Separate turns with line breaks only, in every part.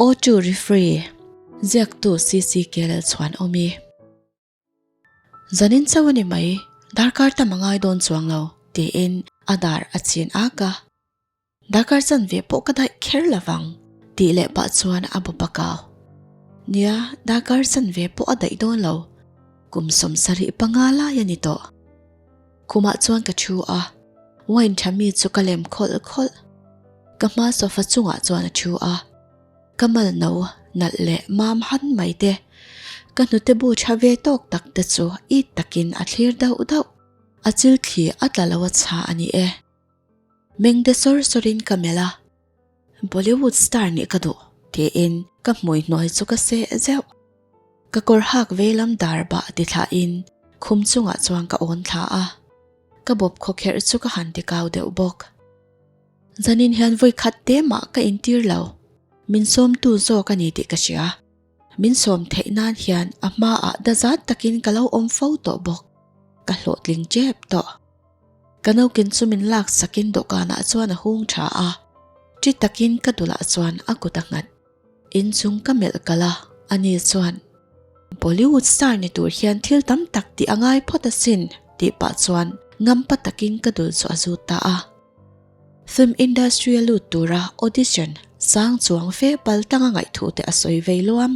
Auto Referee, Ziaktu CCK Lalchhuanawmi. Zanin chauh a ni mai, darkar tam a ngai dawn chuang lo, tiin a dar a chin ak a. Darkar chanve pawh ka daih kher lo vang, tih leh pah chuan a bawp a kau. Nia, darkar chanve pawh a daih dawn lo, kum 75 lai a ni tawh. Khumah chuan ka thu a, wine tha mi chu ka lem khawlh khawlh. Ka hma sofa chungah chuan a thu a, ka mal no nalh leh mam han mai te, ka hnute bu tha ve tawk tak te chu it takin a thlir dauh dauh. A chil thli a tla lo a chha a ni e. Meng de sawr sawrin ka melh a, Bollywood star nih ka duh tiin ka hmui hnuai chu ka seh zeuh. Ka kawr hak veilam dar bah ti thlahin khum chungah chuan ka awn thla a, ka bawp khawkherh chu ka han ti kau deuh bawk. Zanin hian vawi khat te mah ka intir lo, min sawmtu zawk a ni tih ka hria. Min sawm theih nan hian a hmaah dazat takin ka lo awm fo tawh bawk, ka hlawhtling tep tawh. Ka naukin chu min lak sakin dawhkanah chuan a hung tha a, ṭi takin ka dulah chuan a kut a nghat. Inchung ka melh kalh a, ani chuan, Bollywood star ni tur hian thil tam tak tih a ngai phawt asin, tih pah chuan ngampa takin ka dul chu a zut ta a. Film industry a lut tura audition sang chuang fe pal tanga ngaihthu te a sawi vei luam.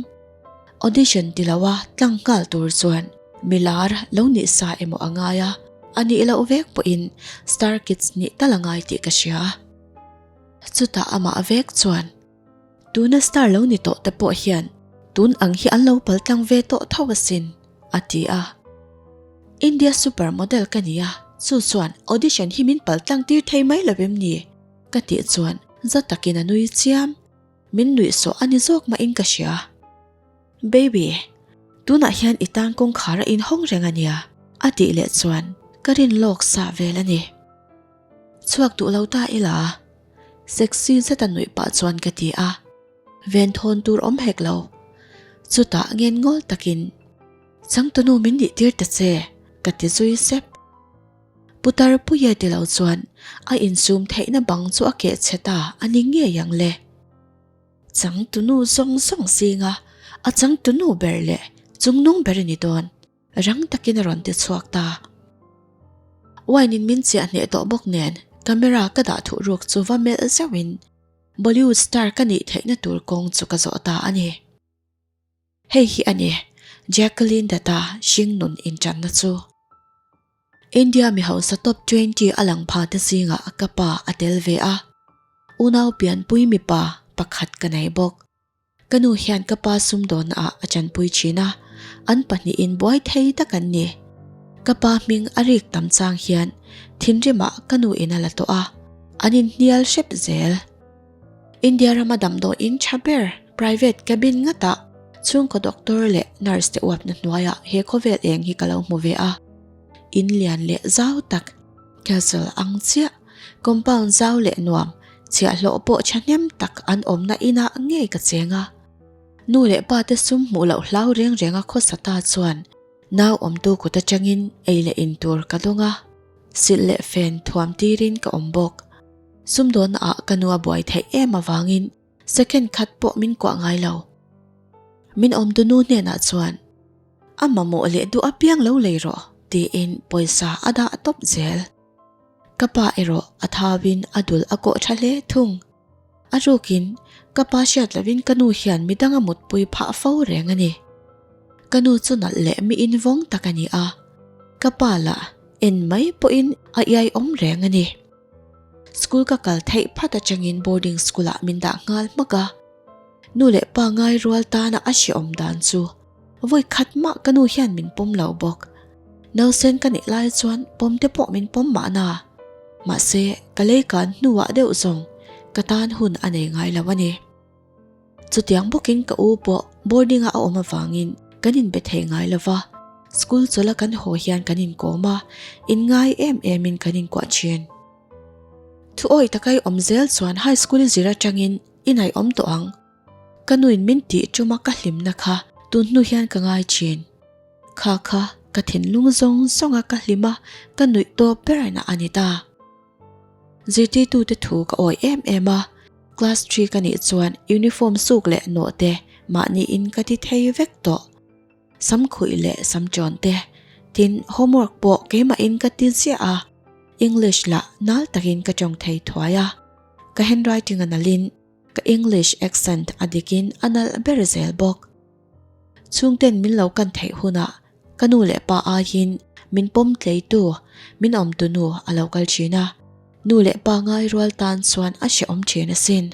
Audition ti loa tlang nghal tur chuan milar lo nih sa emaw a ngai a, a nih loh vek pawhin star kids nih tal a ngai tih ka hria. Chutah amah vek chuan tuna star lo ni tawh te pawh hian tun ang hi an lo pal tlang ve tawh tho asin, a ti a. India super model ka ni a, chu chuan audition hi min pal tlang tir thei mai lo em ni? Ka tih chuan za takin a nui chiam. Min nuih sawh a ni zawk mahin ka hria. Baby, tunah hian i tan kawngkhar a inhawng reng a nia, a tih leh chuan ka rin lawk sa vel a ni. Chhuak duh lo ta ila, sexy zeta nuih pah chuan ka ti a, ven thawn tur awm hek lo. Chutah ngen ngawl takin, Changtunu min nih tir ta che, ka ti zui sep. Putar Puia ti lo chuan a insum theihna bang chu a keh chhe ta a ni ngei ang le. Changtunu zawng zawng zinga a changtunu ber leh chungnung ber a ni dawn, rang takin a rawn ti chhuak ta. Wine in min chiah hneh tawh bawk nen camera ka dah thuh ruk chu va melh zeuhin Bollywood star ka nih theihna tur kawng chu ka zawh ta a ni. Hei hi a ni, Jacqueline Datta hringnun inṭanna chu. India mi hausa top 20 a lang pha te zingah ka pa a tel ve a, unau pianpui mipa pakhat ka nei bawk. Ka nu hian ka pa sumdawnna ah a chanpui thin a, an pahnihin buai thei tak an ni. Ka pa hming a rik tam chang hian thinrimah ka nu in a la tawh a, an inhnial hrep zel. India rama damdawiin tha ber private cabin ngatah chhungkaw doctor leh nurse te uapna hnuaiah he khawvel eng hi ka lo hmu ve a. In lian leh zau tak, castle ang chiah, compound zau leh nuam, chhiahhlawh pawh thahnem tak an awmna inah ngei ka cheng a. Nu leh pa te sum hmuh loh hlau reng renga khawsa ta chuan nau awmtu kut atangin ei leh in tur ka dawng a, silh leh fen thuam tirin ka awm bawk. Sumdawnna ah ka nu a buai theih em avangin second khat pawh min kuah ngai lo. Min awmtu nu hnenah chuan, A mamawh leh duh apiang lo lei rawh, tiin pawisa a dah tawp zel. Ka pa erawh a thauin a dul a kawh tha hle thung. A rukin ka pa hriat lovin ka nu hian midang a mutpui phah fo reng a ni. Ka nu chu nalh leh mi invawng tak a ni a, ka pa lah en mai pawhin a iai awm reng a ni. School ka kal theih phat atangin boarding school ah min dah nghal hmak a, nu leh pa ngai rual tana a hrehawm dan chu vawi khat mah ka nu hian min pawm lo bawk. Nausen ka nih lai chuan pawm te pawh min pawm mahna, mahse ka lei kan hnuah deuh zawng ka tan hun a nei ngai lo a ni. Chutiang bawkin ka u pawh boarding a a awm avangin kan inbe thei ngai lo va, school chawlh a kan haw hian kan inkawm a, inngai em emin kan inkuah thin. Thu awih takai awm zel chuan high school i zir atangin i ngaihawm tawh ang. Ka nuin min tih tuma ka hlimna kha tun hnu hian ka ngai thin. Kha kha ka thinlung zawng zawnga ka hlima ka nuih tawp berna a ni ta. Zirtirtute thu ka awi em em a. Class three ka nih chuan uniform suk leh nawh te mahniin ka ti thei vek tawh. Sam khuih leh sam ṭawn te, tin homework pawh keimahin ka ti ziah a, English lah nal takin ka ṭawng thei thuai a, ka handwriting a nalhin ka English accent a dikin a nalh ber zel bawk. Chhungten min lo kan theih hunah ka nu leh pa aiin min pawm tleitu min awmtu nu a lo kal thin a, nu leh pa ngai rual tan chuan a hrehawm thin asin.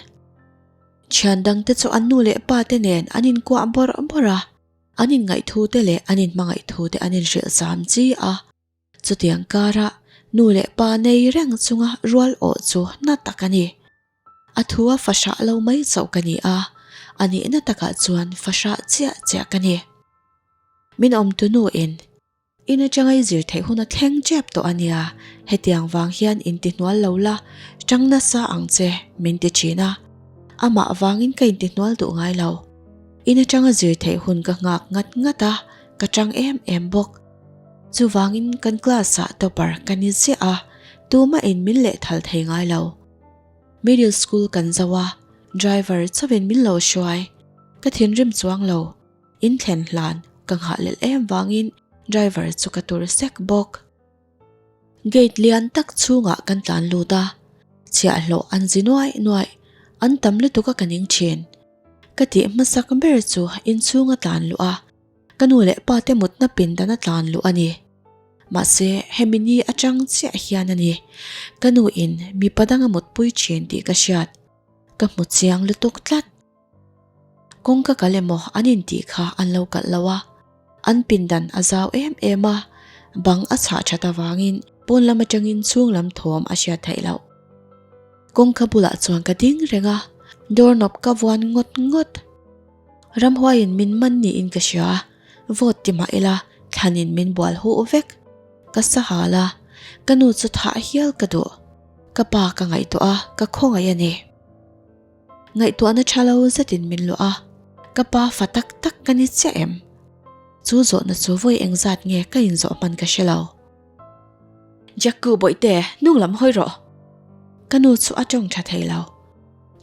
Thian dangte chu an nu leh pa te nen an inkuah bawrh bawrh a, an inngaihthu te leh an inhmangaihthu te an inhrilh zam chi a. Chutiang kara nu leh pa nei reng chunga rual awh chu na tak a ni. A thu a fahrah lo mai chauh ka ni a, a nihna takah chuan fahrah chiah chiah ka ni. Min awmtu nuin in atanga i zir theih hun a thleng tep tawh a nia, hetiang vang hian intihnual lo la, tang nasa ang che min ti thin a. Amah vangin ka intihnual duh ngai lo. In atanga zir theih hun ka nghak ngat ngat a, ka tang em em bawk. Chuvangin kan class ah topper ka ni ziah a, tumahin min lehthal thei ngai lo. Middle school kan zo a, driver chauhin min lo hruai. Ka thinrim chuang lo, in thlen hlan ka nghah lel em vangin driver chu ka tur sek bawk. Gate lian tak chhungah kan tlan lut a, chhiahhlawh an zi nuaih nuaih, an tam lutuk a ka ning thin. Ka tih hmasak ber chu inchhunga tlan luh a, Ka nu leh pa te mutna pindan a tlan luh a ni. Mahse, hemi ni atang chiah hian a ni. Ka nu in mipa dang a mutpui thin tih ka hriat. Ka hmu chiang lutuk tlat. Kawngka kal emaw an intih kha an lo kalh lo a. An pindan a zau em em a, bang a chhah that avangin pawn lam atangin chhung lam thawm a hriat theih loh. Kawngka bulah chuan ka ding reng a, door knob ka vuan ngawt ngawt. Ramhuaiin min man niin ka hria, vote ti mah ila thlanin min bual huh vek. Ka sa hal a, ka nu chu thah hial ka duh. Ka pa ka ngaihtuah a, ka khawngaih a ni. Ngaihtuahna tha lo zetin min luah a, ka pa fa tak tak ka ni chiah em? Chu zawhna chu vawi engzat nge ka inzawh hman ka hre lo. Jacku bawihte, hnung lam hawi rawh. Ka nu chu a tawng tha thei lo.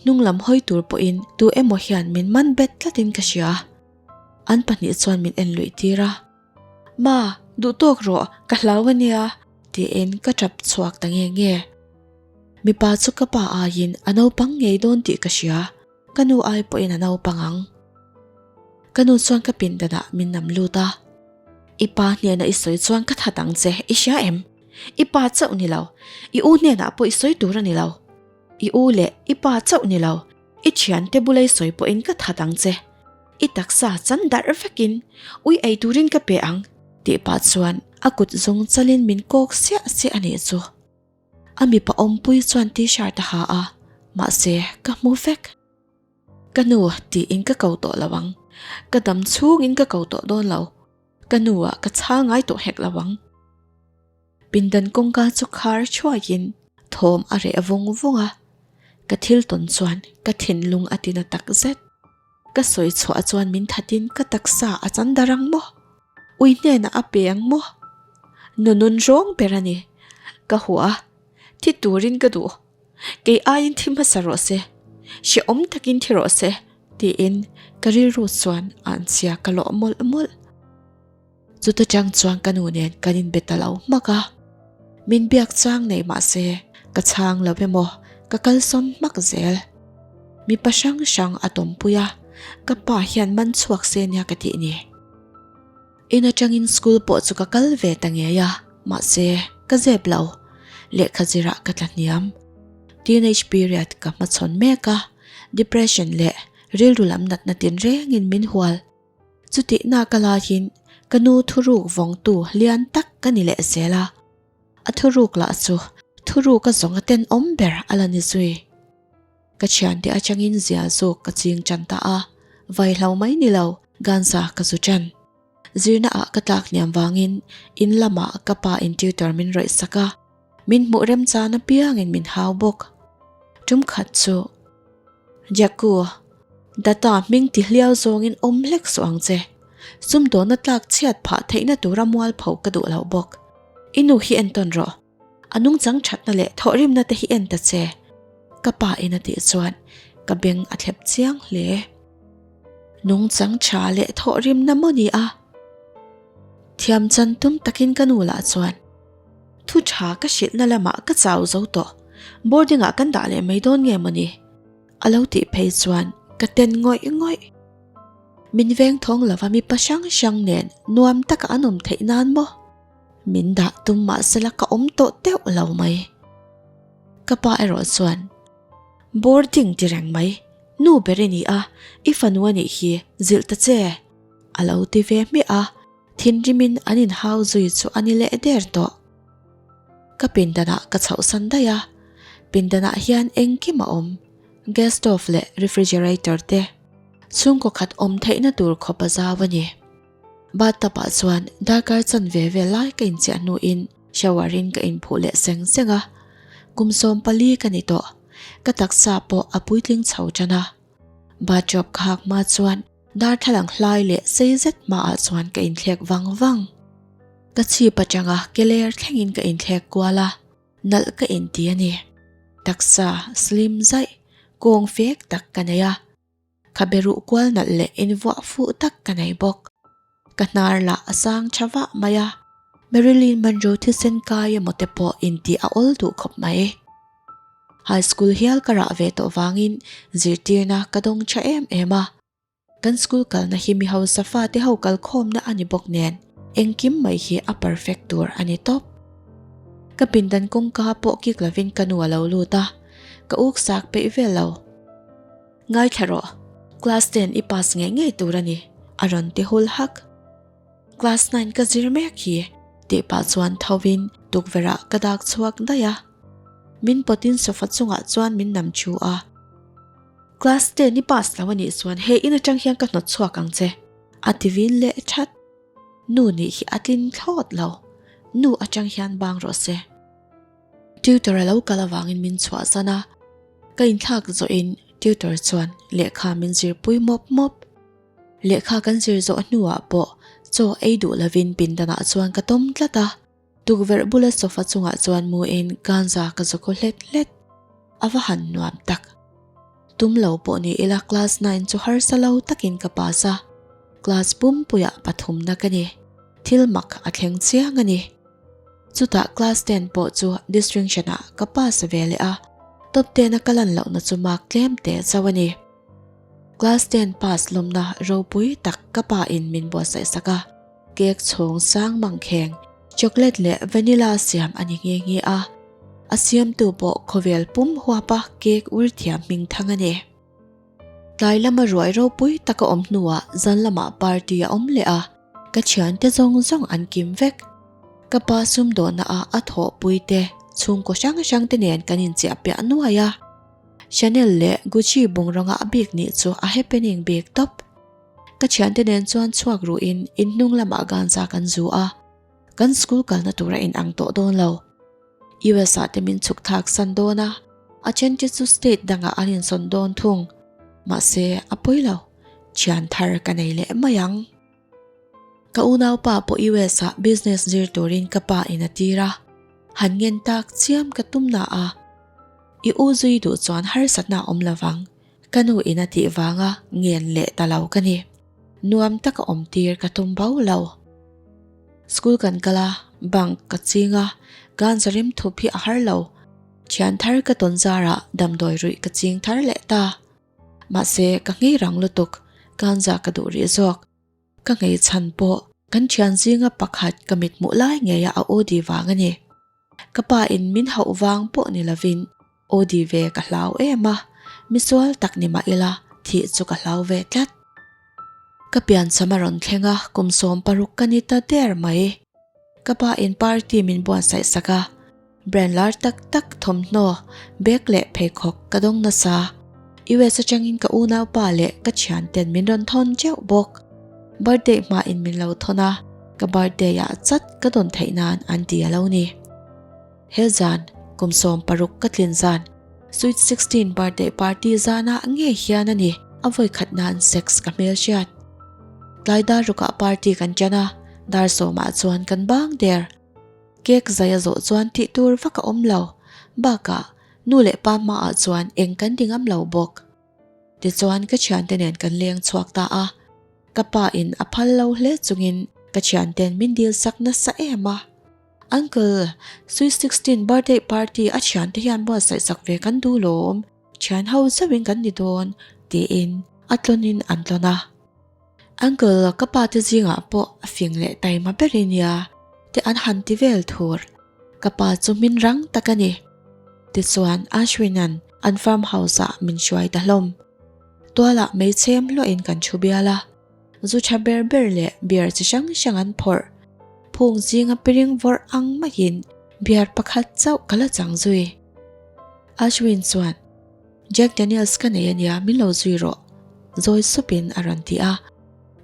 Hnung lam hawi tur pawhin tu emaw hian min man bet tlatin ka hria. An pahnih chuan min en luih tir a. Ma, duh tawk rawh, ka hlau a nia, tiin ka tap chhuak ta nge nge. Mipa chu ka pa aiin a naupang ngei dawn tih ka hria, ka nu ai pawhin a naupang ang. Ka nu chuan ka pindanah min nam lut a. I pa hnena i sawi chuan ka that ang che, i hria em? I pa chauh ni lo, i u hnenah pawh i sawi tur a ni lo. I u leh i pa chauh ni lo, i thiante bula i sawi pawhin ka that ang che. I taksa chan darh vekin ui ei turin ka pe ang tih pah chuan a kut zawng chalin min kawk siah siah a nih chu. A mipa awmpui chuan t-shirt a ha a, mahse ka hmu vek. Ka nu tiin ka ko tawh lo ang, ka dam chhungin ka ko tawh dawn lo, ka nu ah ka chhang ngai tawh hek lo ang. Pindan kawngka chu khar thuaiin thawm a reh vung vung a, ka thil tawn chuan ka thinlung a tina tak zet. Ka sawi chhuah chuan min thatin ka taksa a chan dar ang maw? Ui hnenah a pe ang maw? Nunun rawng ber a ni. Ka hua a, thi turin ka duh. Kei aiin thi hmasa rawh se, hrehawm takin thi rawh se tiin ka rilru chuan a anchhia ka lawh mawlh mawlh. Chuta chang chuan ka nu nen kan inbe ta lo hmak a, min biak chang nei mah se ka chhang lo emaw ka kalsawn hmak zel. Mipa hrang hrang a tawmpui a, ka pa hian man chhuak se nia ka tih ni. In atangin school pawh chu ka kal ve ta ngei a, mahse ka zep lo, lehkha zirah ka tla hniam. Teenage period ka hmachhawn mek a, depression leh rilru lam natna tinrengin min hual. Chutih nak a laiin ka nu thuruk vawngtu lian tak ka ni leh zel a, a thuruk lah chu thuruk a zawng a tenawm ber a la ni zui. Ka thiante atangin zia zawk ka ching tan ta a, vaihlo mai ni lo ganza ka zu tan. Zirna ah ka tlak hniam vangin in lamah ka pa in tutor min rawih sak a, min hmuh remchan apiangin min hau bawk. Tum khat chu Jacku, data hming ti hliau zawngin awm hlek suh ang che. Sumdawna tlak chhiat phah theihna tura mualpho ka duh lo bawk. I nu hi entawn rawh. A nungchang thatna leh thawhrimna te hi en ta che. Ka pa in a tih chuan. Ka beng a thlep chiang hle. Nungchang tha leh thawhrimna maw ni a? Thiam chan tum takin ka nu lah chuan thu tha ka hrilhna lamah ka chau zo tawh, boarding ah kan dah leh mai dawn nge maw ni? A lo tih phei chuan ka ten ngawih ngawih. Min veng thawng lova mipa hrang hrang nen nuam taka an awm theih nan maw? Min dah tum mahsela ka awm tawh teuh lo mai. Ka pa erawh chuan boarding ti reng mai, nu ber i ni a, i fanu a nih hi, zilh ta che a lo ti ve hmiah a, thinrimin an inhau zui chu a ni leh der tawh. Ka pindanah ka chhohsan daih a, pindanah hian engkim a awm, gas stove leh refrigerator te chhungkaw khat awm theihna tur khawp a zau a ni. Bathtub ah chuan darkar chanve vel lai ka inchiah hnuin shower in ka inphuh leh seng seng a, kum 14 ka ni tawh, ka taksa pawh a puitling chho tan a. Bathrobe ka hak hma chuan darthlalang hlai leh sei zet hmaah chuan ka inthlek vang vang. Ka chhip atanga ke ler thlengin ka inthlek kual a, nalh ka inti a ni. Taksa slim zaih, kawng fek tak ka nei a. Khabe ruh kual nalh leh invuah fuh tak ka nei bawk. Ka hnar lah a sang tha vah mai a, Marilyn Monroe thisen kai emaw te pawh intih a awl duh khawp mai. High school hial ka rah ve tawh vangin zirtirna ka dawng tha em em a. Kan school kalna hi mi hausa fate ho kalkhawmna a ni bawk nen engkim mai hi a perfect tur a ni tawp. Ka pindan kawngka pawh kik lovin ka nu a lo lut a, ka uk sak peih vel lo. Ngaithla rawh, class ten i pass ngei ngei tur a ni, a rawn ti hul hak. Class nine ka zir mek hi, tih pah chuan tho in tukverh ah ka dak chhuak daih a. Min pawtin sofa chungah chuan min nam thu a. Class ten i pass lo a nih chuan he in atang hian ka hnawt chhuak ang che, a ti vin leh that. Nu nih hi a tlin thlawt lo, nu atang hian bang rawh se. Tutor a lo kal avangin min chhuahsan a, ka inthlak zawhin tutor chuan lehkha min zirpui mawp mawp. Lehkha kan zir zawh hnuah pawh chaw ei duh lovin pindanah chuan ka tawm tlat a, tukverh bula sofa chungah chuan muin ganza ka zawkhaw hlet hlet. A va han nuam tak. Tum lo pawh ni ila class nine chu harsa lo takin ka pass a, class pumpuiah pathumna ka ni. Thil mak a thleng chiang a ni. Chutah class ten pawh chu distinction ah ka pass ve leh a, top ten a ka lan lohna chu mark tlem teh chauh a ni. Class ten pass lawmna ropui tak ka pa in min buatsaih sak a, cake chhawng sang mangkheng, chocolate leh vanilla siam a ni nghe nghe a, a siamtu pawh khawvel pum huapa cake ur thiam hming thang a ni. Tlai lama ruai ropui tak a awm hnuah zan lamah party a awm leh a, ka thiante zawng zawng an kim vek. Ka pa sumdawhna ah a thawhpui te chhungkaw hrang hrang te nen kan inchiah piah nuai a. Chanel leh Gucci bungraw ngah bik nih chu a happening bik tawp. Ka thiante nen chuan chhuak ruhin inhnung lamah ganza kan zu a, kan school kalna tur a inang tawh dawn lo. US ah te min chhuk thlak san dawn a, a then te chu state dangah an insawn dawn thung. Mahse, a pawi lo. Thian thar ka nei leh mai ang. Ka unaupa pawh US ah business zir turin ka pa in a tir a, han ngen tak chiam ka tum na a. I u zui duh chuan harsatna a awm lovang, ka nu in a tih vanga ngen leh ta lo ka ni. Nuam taka awm tir ka tum bo lo. School kan kal a, bank ka ching a, ganja rim thup hi a har lo. Thian thar ka tawn zarah damdawi ruih ka ching thar leh ta. Mahse, ka nghei rang lutuk, ganja ka duh rih zawk. Ka nghei chhan pawh kan thian zinga pakhat ka mit hmuh lai ngeia a aw di vang a ni. Ka pa in min hauh vang pawh ni lovin aw di ve ka hlau em a, misual tak ni mah ila thih chu ka hlau ve tlat. Ka piancham a rawn thleng a, kum 16 ka ni ta der mai. Ka pa in party min buatsaih sak a, brand lar tak tak thawmhnaw, bag leh pheikhawk ka dawng nasa. US atangin ka unaupa leh ka thianten min rawn thawn teuh bawk. Birthday hmain min lo thawn a, ka birthday ah chat ka dawn theih nan an ti a lo ni. He zan, kum 16 ka tlin zan, sweet 16 birthday party zanah ngei hian a ni a vawi khat nan sex ka hmelhriat. Tlai dar rukah party kan ṭan a, dar sawmah chuan kan bang der. Cake zai a zawh chuan tih tur vak a awm lo, bakah nu leh pa hmaah chuan eng kan ti ngam lo bawk. Tichuan ka thiante nen kan leng chhuak ta a, ka pa in a phal lo hle chungin ka thianten min dil sak nasa em a. Uncle, Sweet 16 birthday party a thiante hian buatsaih sak ve kan duh lawm, thian ho zeuhin kan ni dawn tiin a tlawnin an tlawn a. Uncle, ka pa te zingah pawh a fing leh taima ber i nia te an han ti vel thur. Ka pa chu min rang tak a ni. Tichuan Ashwin-a'n an farm house-ah min hruai ta hlawm. Tualah meichhem hluahin kan thu bial a. Zu tha ber ber leh beer chi hrang hrang an phawrh. Phung zinga piring vawrh ang maiin beer pakhat chauh ka la chang zui. Ashwin chuan, Jack Daniels ka nei ania min lo zui rawh, zawi supin a rawn ti a.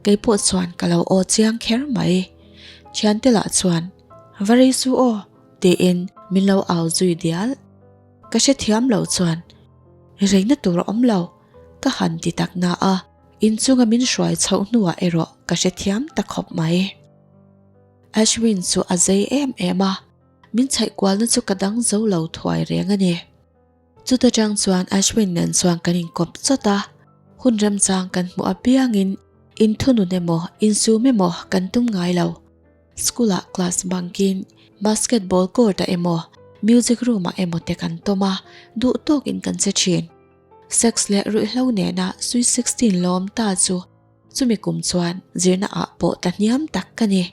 Kei pawh chuan ka lo aw chiang kher mai. Thiante lah chuan, Va rei su aw, tiin min lo au zui dial. Ka hrethiam lo chuan, Reina tur a awm lo, ka han ti tak na a, inchunga min hruai chhoh hnuah erawh ka hrethiam ta khawp mai. Ashwin chu a zei em em a, min chhaih kualna chu ka dang zo lo thuai reng a ni. Chuta tang chuan Ashwin nen chuan kan inkawp chawt a, hun remchang kan hmuh apiangin inthunun emaw insum emaw kan tum ngai lo. School ah class bankin basketball court ah emaw music room ah emaw te kan tawm a, duh tawkin kan che thin. Sex leh ruihhlo nena Sweet 16 lawm ta chu chumi kum chuan zirna ah pawh ta hniam tak ka ni.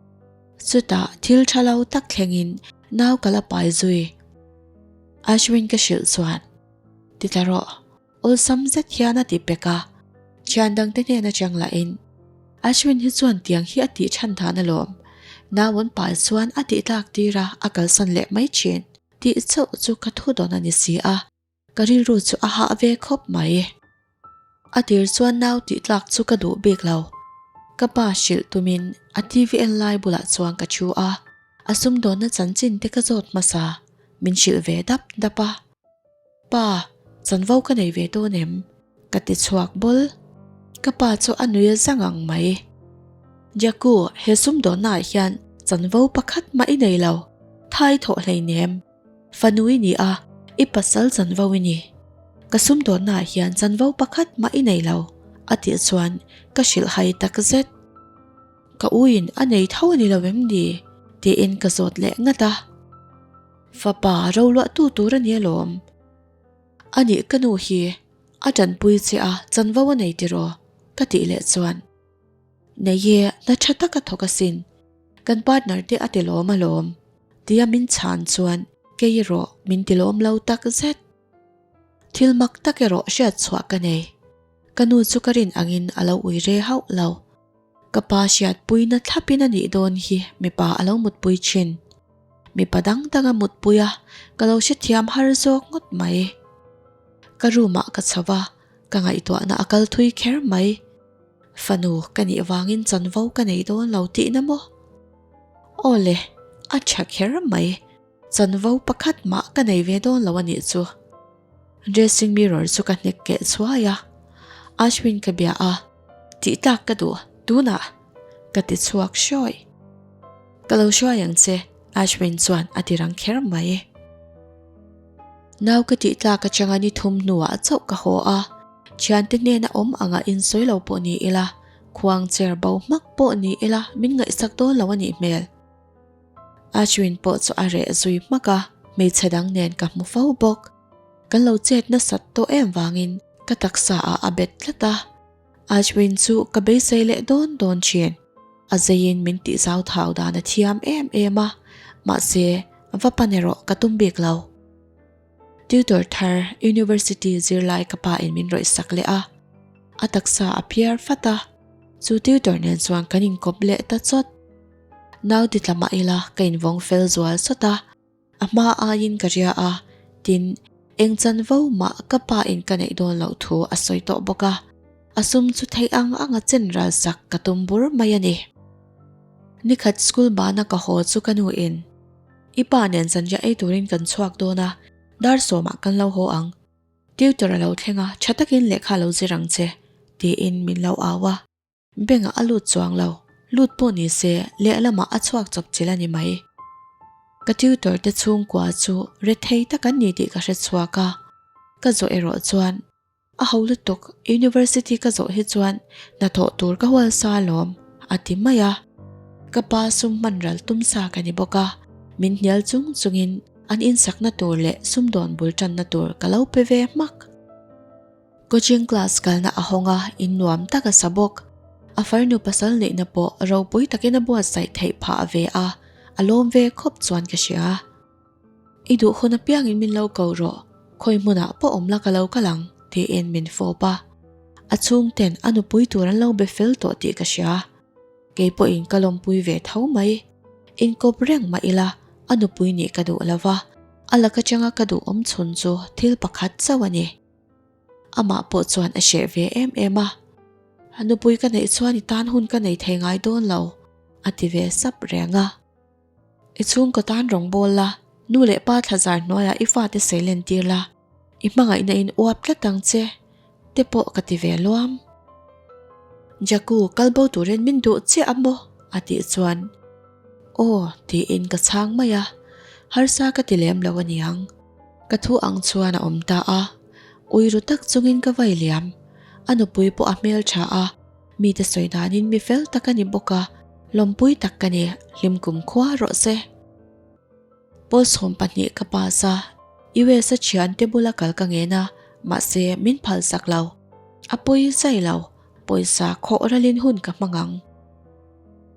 Chutah thil tha lo tak thlengin nau ka la pai zui. Ashwin ka hrilh chuan, Ti tla rawh, awlsam zet hian a ti pek a, thian dangte hnen atang lahin, Ashwin hi chuan tiang hi a tih chhan dan alawm, nau an pai chuan a tih tlak tir a, a kalsan leh mai thin tih chauh chu ka thu dawn a ni si a. Ka rilru chu a hah ve khawp mai. A tir chuan nau tih tlak chu ka duh bik lo. Ka pa hrilh tumin a TV en lai bulah chuan ka thu a, a sumdawnna chanchin te ka zawt hmasa, min hrilh ve dap dap a. Pa, chanvo ka nei ve dawn em? Ka ti chhuak bawl. Ka pa chu a nui a zang ang mai. Jaku, he sumdawnnaah hian chanvo pakhat mah i nei lo, thai thawh hleinem. Fanu i ni a, i pasal chanvo i ni. Ka sumdawnnaah hian chanvo pakhat mah i nei lo, a tih chuan ka hrilh hai tak zet. Ka uin a nei tho a ni lo em ni? tiin ka zawt leh ngat a. Fapa roluahtu tur a ni alawm. A nih ka nu hi a tanpui che a chanvo a nei tiraw? ka tih leh chuan. Nei e, hna tha tak a thawk asin. Kan partner te a ti lawm alawm. Tia min chhan chuan kei erawh min ti lawm lo tak zet. Thil mak tak erawh hriat chhuah ka nei. Ka nu chu ka rin angin a lo ui re hauh lo. Ka pa hriatpuina thlapin a nih dawn hi mipa a lo mutpui thin. Mipa dang dang a mutpui a, ka lo hrethiam har zawk ngawt mai. Ka room ah ka chho va, ka ngaihtuahna a kal thui kher mai. Fanu ka nih vangin chanvo ka nei dawn lo tihna maw? Aw le, a tha kher mai. Chanvo pakhat mah ka nei ve dawn lo a nih chu. Dressing mirror chu ka hnek keh chhuai a, Ashwin ka bia a, tih tlak ka duh, tunah! Ka ti chhuak hruai. Ka lo hruai ang che, Ashwin chuan a ti rang kher mai. Nau ka tih tlak atanga ni thum hnuah chauh ka haw a, thiante hnena awm anga insawi lo pawh ni ila, khuang cher bo hmak pawh ni ila min ngaihsak dawn lo a nih hmel. Ashwin pawh chu a reh zui hmak a, hmeichhe dang nen ka hmu fo bawk. Kan lo chet nasat tawh em vangin ka taksa ah a bet tlat a, Ashwin chu ka beisei leh dawn dawn thin. A zeiin min tih zau thau dan a thiam em em a, mahse va pan erawh ka tum bik lo. Tutor thar University zirlai ka pa in min rawih sak leh a, a taksa a phiar fat a, chu tutor nen chuan kan inkawp leh ta chawt. Nau ti tla mah ila ka invawng fel zual sawt a, A hma aiin ka ria a, tin, eng chanvo mah ka pa in ka neih dawn loh thu a sawi tawh bawk a, a sum chu theih ang ang a chen ral sak ka tum bur mai a ni. Nikhat school bana ka haw chu ka nu in, I pa nen zanriah ei turin kan chhuak dawn a, dar sawmah kan lo haw ang. Tutor a lo thleng a, tha takin lehkha lo zir ang che, tiin min lo au a. Bengah a lut chuang lo, lut pawh ni se lehlamah a chhuak chawp chil a ni mai. Ka tutor te chhungkua chu rethei tak an ni tih ka hre chhuak a, ka zawh erawh chuan. A ho lutuk, University ka zawh hi chuan hnathawh tur ka hual sa alawm, a ti mai a. Ka pa sum hman ral tum sa ka ni bawk a, min hnial chung chungin an insakna tur leh sumdawn bul tanna tur ka lo pe ve hmak. Coaching class kalna a hawng a, in nuam tak a sa bawk. A farnu pasal neihna pawh ropui takin a buatsaih theih phah ve a, a lawm ve khawp chuan ka hria. I duh hun apiangin min lo ko rawh, khawi hmunah pawh awm la ka lo kal ang, tiin min fawp a. A chhungten a nupui tur an lo be fel tawh tih ka hria. Kei pawhin ka lawmpui ve tho mai. Inkawp reng mah ila a nupui nih ka duh lo va, a lak atanga ka duh awm chhun chu thil pakhat chauh a ni. Amah pawh chuan a hreh ve em em a, A nupui ka neih chuan i tan hun ka nei thei ngai dawn lo, a ti ve sap reng a. I chhungkaw tan rawngbawl la, nu leh pa thlazar hnuaiah i fate sei len tir la, i hmangaihna in uap tlat ang che, te pawh ka ti ve luam. Jaku, kal bo turin min duh chiah a maw? a tih chuan, Aw, tiin ka chhang mai a, harsa ka ti lem lo aniang. Ka thu ang chuan a awm ta a, ui ru tak chungin ka vai liam. A nupui pawh a hmel tha a, Mite sawi danin mi fel tak a ni bawk a, lawmpui tak ka ni, hlim kum khua rawh se. Pawl 12 ka pass a, US a thiante bula kal ka ngen a, mahse min phal sak lo. A pawi zai lo, pawisa khawh ralin hun ka hmang ang.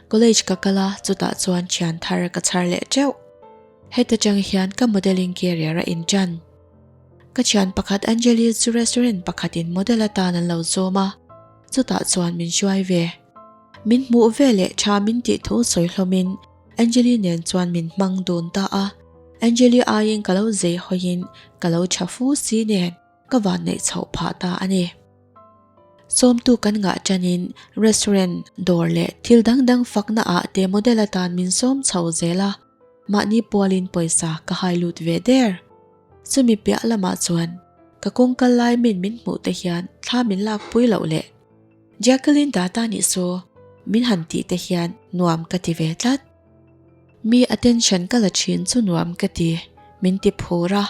College ka kal a, chutah chuan thian thar ka chhar leh teuh. Heta tang hian ka modelling career a intan. Ka thian pakhat Anjali chu restaurant pakhatin model atan an lo zawm a, chutah chuan min hruai ve. Min hmuh ve leh tha min tih thu sawi hlawmin Anjali nen chuan min hmang dun ta a, Anjali aiin ka lo zei hawiin ka lo tha fu si nen ka vanneih chhoh phah ta a ni. Sawmtu kan ngah tanin restaurant, dawr leh thil dang dang fakna ah te model atan min sawm chho zel a, mahni pualin pawisa ka hai lut ve der. Chumi piah lamah chuan ka kawng kal lai min min hmuh te hian thla min lak pui loh leh Jacqueline Data nih chu min han tih te hian nuam ka ti ve tlat. Mi attention ka la thin chu nuam ka ti, min ti phur a.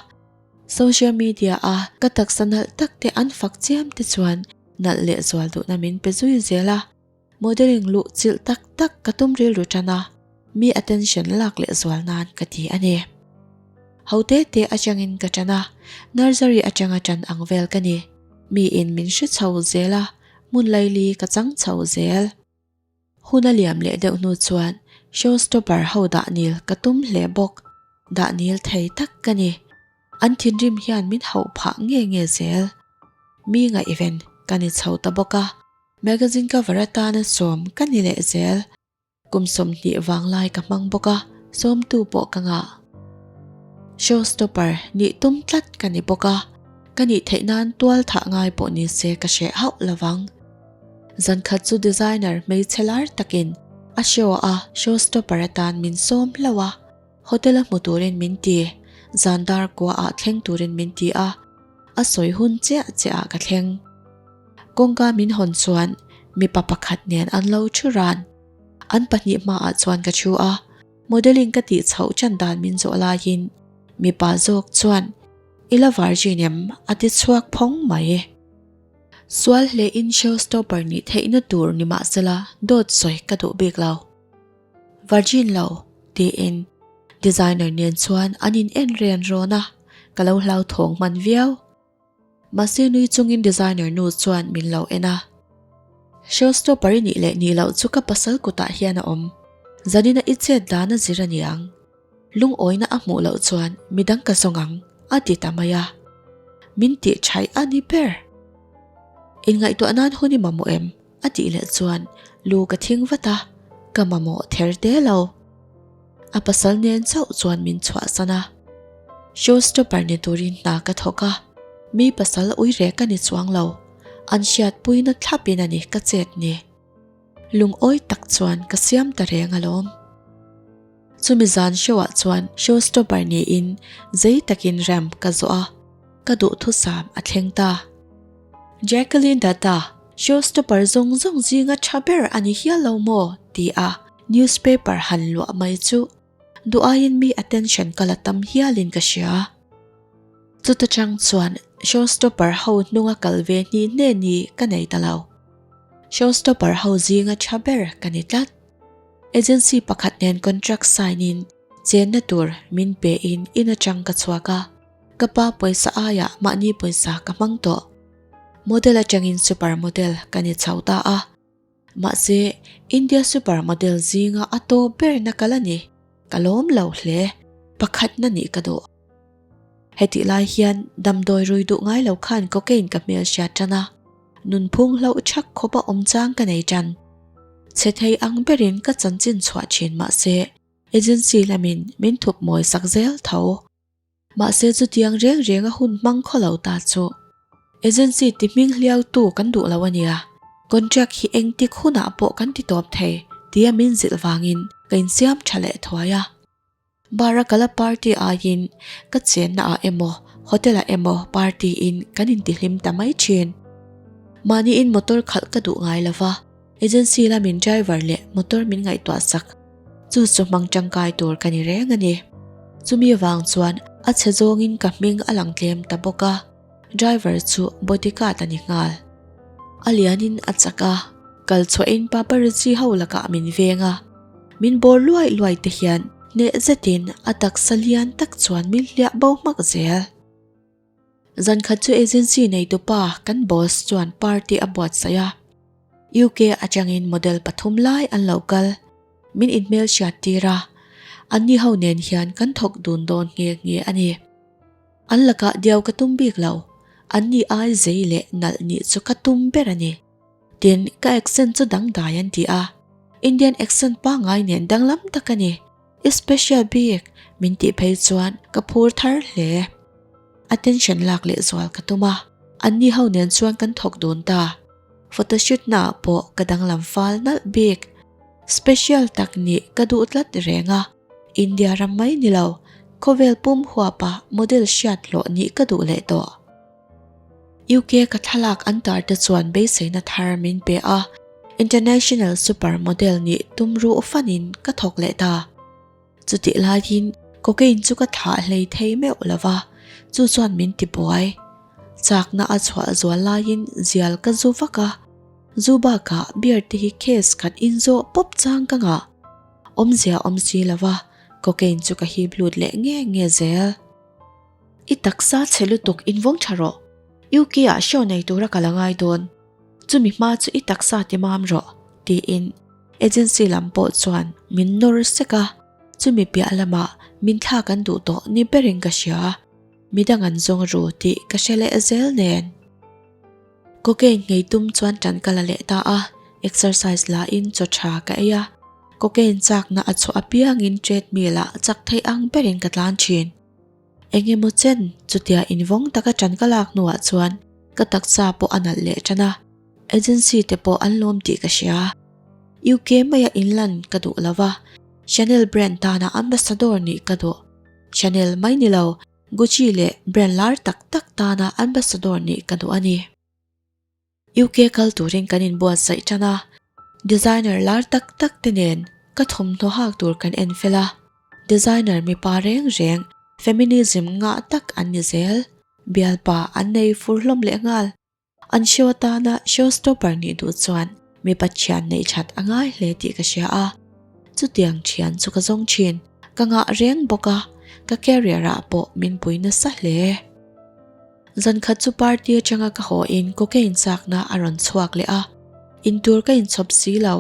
Social media a ka taksa nalh tak te an fak chiam te chuan nalh leh zual duhna min pe zui zel a. Modelling luh chilh tak tak ka tum rilru tan a, mi attention lak leh zual nan ka ti a ni. Ho te te atangin ka tan a, nursery atanga tan ang vel ka ni. Miin min hre chho zel a, hmun laili ka chang chho zel. Hun a liam leh deuh hnu chuan show stopper ho dah nil ka tum hle bawk. Dah nil thei tak ka ni. An thinrim hian min hauh phah nge nge zel. Mi ngaihven ka ni chho ta bawk a. Magazine cover atana sawm ka ni leh zel. Kum 20 vanglai ka hmang bawk a, sawmtu pawh ka ngah. Show stopper nih tum tlat ka ni bawk a, ka nih theih nan tual thah ngai pawh ni se ka hreh hauh lovang. Zan khat chu designer hmeichhe lar takin a show a show stopper atan min sawm hlauh a, hotel a hmu turin min ti, zan dar kua ah thleng turin min ti a, a sawi hun chiah chiah ah ka thleng. Kawngka min hawn chuan mipa pakhat nen an lo thu ran. An pahnih hmaah chuan ka thu a, modelling ka tih chhoh chan dan min zawh laiin mipa zawk chuan I la virgin em? a ti chhuak phawng mai. Sual hle in show stopper nih theihna tur ni mahsela dawt sawi ka duh bik lo. Virgin lo tiin designer nen chuan an in en ren rawn a, ka lo hlauthawng hman viau. Mahse nui chungin designer nu chuan min lo en a. Showstopper i nih leh nih loh chu ka pasal kutah hian a awm. Zanina i chet dan a zir a niang. Lungawina a hmuh loh chuan midang ka zawng ang, a ti ta mai a. Min tih thaih a ni ber. Inngaihtuah nan hun i mamawh em? A tih leh chuan lu ka thing vat a, ka mamawh ther te lo. A pasal nen chauh chuan min chhuahsan a. Showstopper ni turin hna ka thawk a, mi pasal ui reh ka ni chuang lo, an hriatpuina thlapin a ni ka chet ni. Lungawi tak chuan ka siam ta reng alawm. Chumi zan show ah chuan showstopper niin zei takin ramp ka zawh a, ka duhthusam a thleng ta. Jacqueline Dada, showstopper zawng zawng zinga tha ber a ni hial lo maw? ti a newspaper han luah mai chu duh aiin mi attention ka la tam hialin ka hria. Chuta chang chuan showstopper ho hnunga kal ve hni hne ni ka nei ta lo. Showstopper ho zinga tha ber ka ni tlat. Agency pakhat nen contract sign in chenna tur min pe in in atang ka chhuak a, ka pa pawisa aiah mahni pawisa ka hmang tawh. Model atangin super model ka ni chho ta a. Mahse, India super model zinga a tawp berna ka la ni. Ka lawm lo hle. Pakhatna nih ka duh. Hetih lai hian damdawi rui duh ngai lo khan cocaine ka hmel hriat tan a, nunphung hlauh thak khawpa awm chang ka nei tan. Chhe thei ang berin ka chanchin chhuah thin mahse, agency lamin min thup mawi sak zel tho. Mahse chutiang reng reng a hun hmang khaw lo ta chu. Agency ti hming hliau tu kan duh lo a nia. Contract hi engtik hunah pawh kan ti tawp thei tia min zilh vangin ka insiam tha leh thuai a. Bar a kala party aiin ka chenna ah emaw hotel ah emaw party in kan intihlim ta mai thin. Mahniin motor khalh ka duh ngai lova. Agency lamin driver leh motor min ngaihtuah sak. Chu chu hmang tangkai tur ka ni reng a ni. Chumi vang chuan a chhe zawngin ka hming a lang tlem ta bawk a, driver chu bodyguard a ni nghal. A lianin a chak a, kal chhuahin paparazzi ho lakah min veng a, min bawr luai luai te hian hneh zetin a taksa lian tak chuan min hliah bo hmak zel. Zankhat chu agency neitupa kan boss chuan party a buatsaih a, UK atangin model pathum lai an lo kal. Min inhmel hriat tir a, anni ho nen hian kan thawk dun dawn nghe nghe a ni. An lakah diau ka tum bik lo, anni ai zei leh nalh nih chu ka tum ber a ni. Tin, ka accent chu dangdai an ti a, Indian accent pangngai nen danglam tak a ni. I special bik min tih phei chuan ka phur thar hle. Attention lak leh zual ka tum a, anni ho nen chuan kan thawk dun ta. Photoshoot naah pawh ka danglam fal nalh bik. Special tak nih ka duh tlat reng a, India ram mai ni lo, khawvel pum huapa model hriat hlawh nih ka duh leh tawh. UK ka thlalak an tar te chuan beiseina thar min pe a, international super model nih tum ruh fanin ka thawk leh ta. Chutih laiin cocaine chu ka thlah hlei thei meuh lo va, chu chuan min ti buai. Chakna a chhuah zual laiin zial ka zu vak a, zu bakah beer te hi case khat inzawh pawp chang ka ngah. Awmzia awm si lo va, cocaine chu ka hip lut leh nge nge zel. I taksa chhe lutuk invawng tha rawh. UK ah show nei tura ka la ngai dawn. Chumi hma chu i taksa ti mam rawh, tiin agency lam pawh chuan min nawr sek a. Chumi piah lamah min thlak an duh tawh ni berin ka hria. Midang an zawng ru tih ka hre leh zel nen. Cocaine nghei tum chuan tan ka la leh ta a, exercise la in chaw tha ka ei a. Cocaine chakna a chhuah apiangin treadmill ah chak theih ang berin ka tlan thin. Eng emaw chen chutia invawng taka ṭan ka lak hnuah chuan ka taksa pawh a nalh leh ṭan a, agency te pawh an lawm tih ka hria. UK maia inlan ka duh lo va, Chanel brand tana ambassador nih ka duh. Chanel mai ni lo, Gucci leh brand lar tak tak tana ambassador nih ka duh a ni. UK kal turin kan inbuatsaih tan a, designer lar tak tak te nen ka thawmhnaw hak tur kan en fel a, designer mipa reng reng feminism ngah tak an ni zel, bialpa an nei fur hlawm leh nghal. An show atana show stopper nih duh chuan mipa thian neih that a ngai hle tih ka hria a, chutiang thian chu ka zawng thin, ka ngah reng bawk a, ka career ah pawh min pui nasa hle. Zan khat chu party atanga ka haw in cocaine chakna a rawn chhuak leh a, intur ka inchhawp si lo,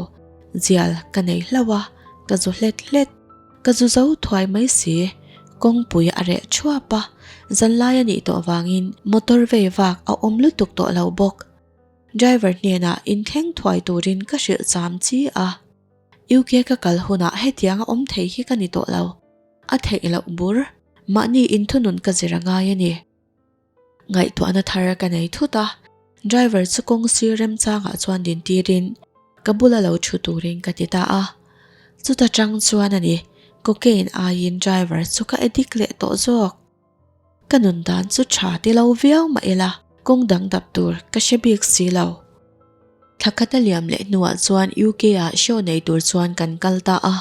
zial ka nei hlauh a, ka zu hlet hlet. Ka zu zo thuai mai si, kawngpui a reh thuap a, zanlai a nih tawh vangin motor vei vak a awm lutuk tawh lo bawk. Driver hnenah inthleng thuai turin ka hrilh cham chi a. UK ka kal hunah hetiang a awm thei hi ka ni tawh lo. A theih loh bur, mahni inthunun ka zir a ngai a ni. Ngaihtuahna thar ka nei thut a, driver chu kawng sir remchangah chuan din tirin ka bula lo thu turin ka ti ta a. Chuta tang chuan a ni, cocaine aiin driver chu ka addict leh tawh zawk. Ka nun dan chu tha ti lo viau mah ila kawng dang dap tur ka hre bik si lo. Thla khat a liam leh hnuah chuan UK ah show nei tur chuan kan kal ta a,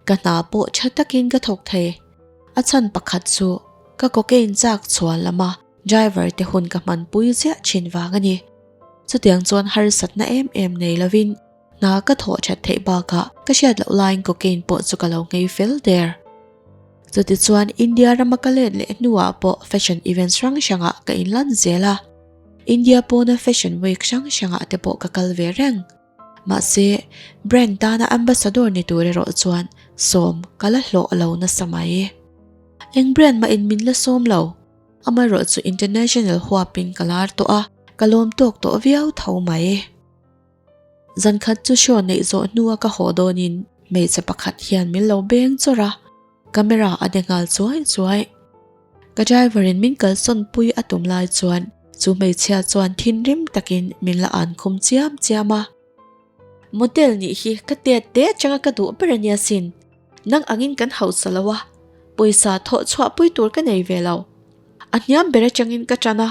ka hna pawh tha takin ka thawk thei. A chhan pakhat chu ka cocaine chak chhuan lama. Driver te hun ka hmanpui ziah thin vang a ni. Chutiang chuan harsatna em em nei lovin hna ka thawh that theih bakah ka hriat loh laiin cocaine pawh chu ka lo nghei fel der. Chutichuan India rama ka let leh hnuah pawh fashion events hrang hrangah ka inlan zel a. India pawna fashion week hrang hrangah te pawh ka kal ve reng. Mahse, brand tana ambassador ni tur erawh chuan sawm ka la hlawh lo nasa mai. Eng brand mah in min la sawm lo. Amaherawh chu international huapin ka lar tawh a, ka lawm tawk tawh viau tho mai. Zan khat chu show neih zawh hnua ka haw dawnin hmeichhe pakhat hian min lo beng chawrh a, camera a de nghal chuai chuai. Ka driver in min kalsawn pui a tum lai chuan chu hmeichhia chuan thinrim takin min la an khum chiam chiam a. Model nih hi ka tet te atanga ka duh ber ania sin. Nang angin kan hausa lo a, pawisa thawh chhuah pui tur ka nei ve lo. A hniam ber atangin ka tan a,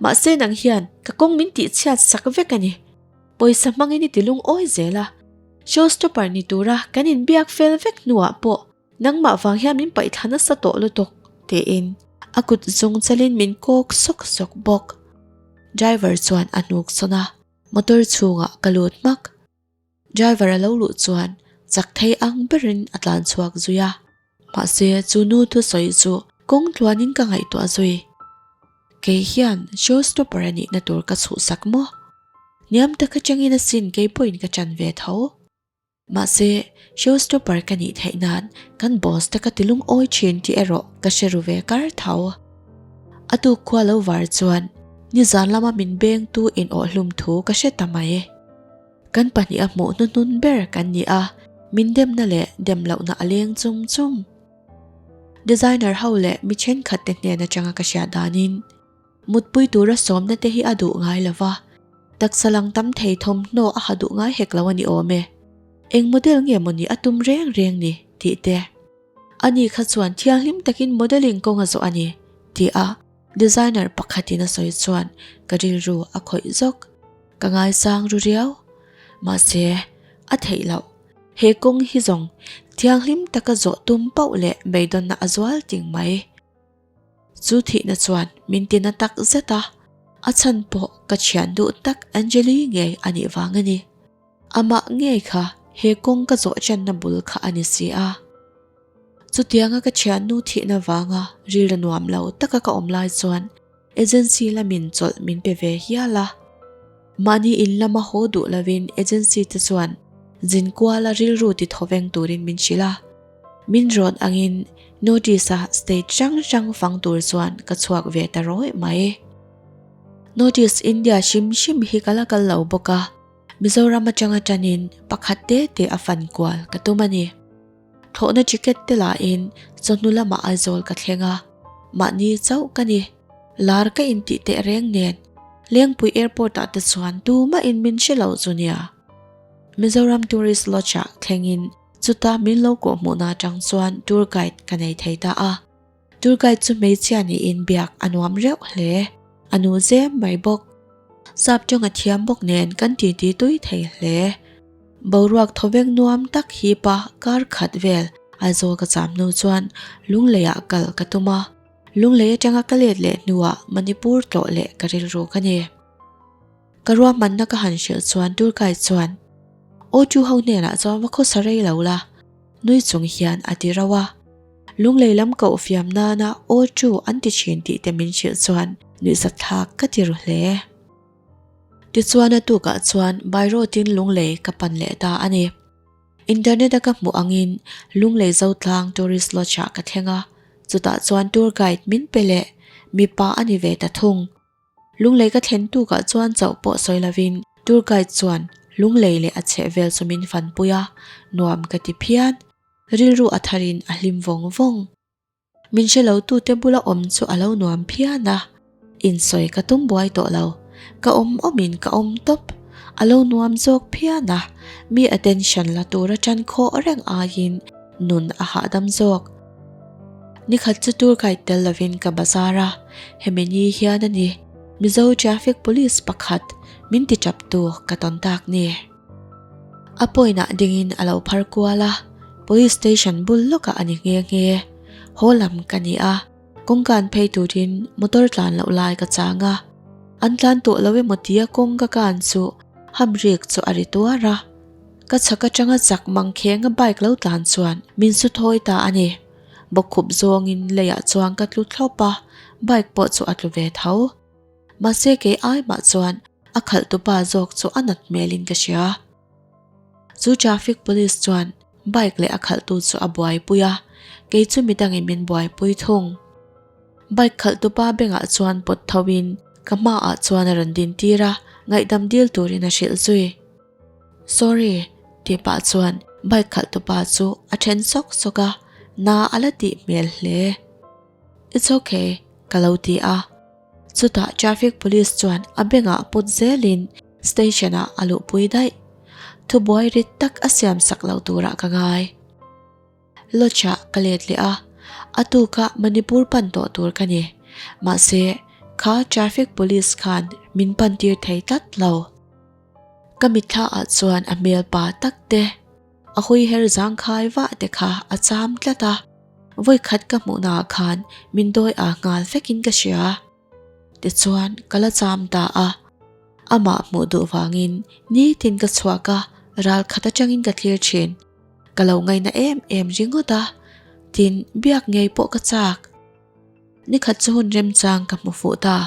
mahse nang hian ka kawng min tih chhiat sak vek a ni. Pawisa hmangin i ti lungawi zel a, showstopper ni tura kan inbiak fel vek hnuah pawh Nangmah vang hian min paih thla nasa tawh lutuk, tiin a kut zung chalin min kawk sawk sawk bawk. Driver chuan a hnuk sawn a, motor chhungah ka lut hmak. Driver a lo luh chuan chak thei ang berin a tlan chhuak zui a, mahse chu nu thusawi chu kawng tluanin ka ngaihtuah zui. Kei hian show stopper a nihna tur ka chhuhsak maw? Hniam taka changin asin kei pawhin ka chan ve tho. Mahse, showstopper ka nih theih nan kan boss te ka ti lungawi thin tih erawh ka hre ru ve kar tho. A tuk khua lo var chuan nizan lama min bengtu inawhhlum thu ka hre ta mai. Kan pahniha hmuh hnuhnun ber kan ni a, min demna leh dem lohna a leng chum chum. Designer ho leh mi thenkhat te hnen atanga ka hriat danin, Mutpui tura sawmna te hi a duh ngai lo va, taksa lang tam thei thawmhnaw a ha duh ngai hek lo a ni awm e. Eng model nge maw ni a tum reng reng ni? tih te. Ani kha chuan thianghlim takin modelling kawng a zawh a ni, ti a designer pakhatin a sawi chuan ka rilru a khawih zawk. Ka ngaisang ru riau. Mahse, a theih loh. He kawng hi zawng thianghlim taka zawh tum pauh leh beidawnna a zual ting mai. Chu thihna chuan min tina tak zet a, a chhan pawh ka thian duh tak Angeli ngei a nih vang a ni. Amah ngei kha he kawng ka zawh channa bul kha a ni si a. Chutianga ka thiannu thihna vanga rilru nuam lo taka ka awm lai chuan agency lamin chawlh min pe ve hial a. Mahni in lama haw duh lovin agency te chuan zin kuala rilru ti thawveng turin min hrilh a. Min rawn angin notice a state hrang hrang fang tur chuan ka chhuak ve ta rawih mai. Notice India hrim hrim hi ka la kal lo bawk a, Mizoram atanga tanin pakhat te te a fan kual ka tum a ni. Thlawhna ticket te lahin chawhnu lamah Aizawl ka thleng a, mahni chauh ka ni. Lar ka intih teh reng nen Lengpui Airport ah te chuan tumahin min hre lo chu nia. Mizoram Tourist Lodge ah thlengin Chuta min lo kawh hmuhna atang chuan tour guide ka nei thei ta a. Tour guide chu hmeichhia niin biak a nuam reuh hle. A nu zem mai bawk. Sap tawng a thiam bawk nen kan titi tui thei hle. Boruak thawveng nuam tak hipa kar khat vel Aizawl ka cham hnu chuan Lungleiah kal ka tum a. Lunglei atanga ka let leh hnuah Manipur tlawh leh ka rilru ka ni. Ka ruahmanna ka han hrilh chuan tour guide chuan, Aw chu ho hnenah chuan va khawsa rei lo la, nui chung hian a ti rauh a. Lunglei lam koh fiam nana aw chu an ti thin tih te min hrilh chuan nuihzatthlak ka ti ru hle. Tichuan a tukah chuan by road in Lunglei ka pan leh ta a ni. Internet a ka hmuh angin Lunglei Zotlang Tourist Lodge ah ka thleng a, chutah chuan tour guide min pe leh mipa a ni ve ta thung. Lunglei ka thlen tukah chuan chauh pawh sawi lovin tour guide chuan Lunglei leh a chhehvel chu min fanpui a, nuam ka ti phian. Rilru a tharin a hlim vawng vawng. Min hre lo tute bula awm chu a lo nuam phian a, insawi ka tum buai tawh lo. Ka awm awmin ka awm tawp. A lo nuam zawk phian a, mi attention la tura tan khawh reng aiin nun a hahdam zawk. Nikhat chu tour guide tel lovin ka bazar a, hemi ni hian a ni Mizo traffic police pakhat min ti tap tu ka tawn tak ni. A point ah dingin a lo phar kual a, police station bul lawkah a ni nghe nghe. Haw lam ka ni a. Kawngkan phei turin motor tlan loh lai ka chang a, an tlan tawh lo emaw tia kawng ka kan chu hamrik chu a ri tuar a. Ka chhak atanga chak mangkheng a bike lo tlan chuan min su thawi ta a ni. Bawkkhup zawngin leiah chuan ka tlu thlawp a, bike pawh chu a tlu ve tho. Mahse kei ai mah chuan a khalh tupa zawk chu a nat hmelin ka hria. Chu traffic police chuan bike leh a khalhtu chu a buaipui a, kei chu midangin min buaipui thung. Bike khalh tupa bengah chuan pawt tho in ka hmaah chuan a rawn din tir a, ngaihdam dil turin a hrilh zui. Sorry tih pah chuan bike khalh tupa chu a then sawk sawk a, na a la tih hmel hle. It's okay ka lo ti a. Chutah traffic police chuan a bengah put zelin station ah a luhpui daih. Thubuai rit tak a siam sak lo turah ka ngai. Lodge ah ka let leh a, a tuka Manipur pan tawh tur ka ni. Mahse, kha traffic police khan min pan tir thei tlat lo. Ka mitthla ah chuan a hmel pa tak te, a hawi her zangkhai vah te kha a cham tlat a, vawikhat ka hmuhna ah khan min dawi a nghal vekin ka hria. Tichuan ka la cham ta a, amah hmuh duh vangin nitin ka chhuak a, ral khat atangin ka thlir thin. Ka lo ngaina em em ringawt a, tin biak ngei pawh ka chak. Nikhat chu hun remchang ka hmu fuh ta.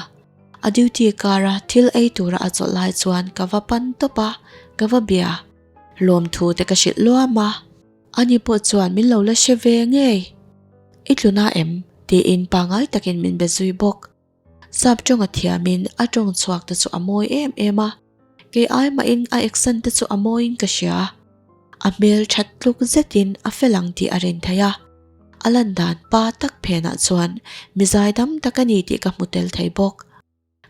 A duty kara thil ei tura a chawlh lai chuan ka va pan tawp a, ka va bia. Lawmthu te ka hrilh luam a. Ani pawh chuan min lo la hre ve ngei. I tluna em? tiin pangngai takin min be zui bawk. Sap tawng a thiamin a tawng chhuak te chu a mawi em em a, kei ai mahin a accent te chu a mawiin ka hria. A hmel that tluk zetin a fel ang tih a rin theih a, a lan dan pa tak phenah chuan mi zaidam tak a ni tih ka hmu tel thei bawk.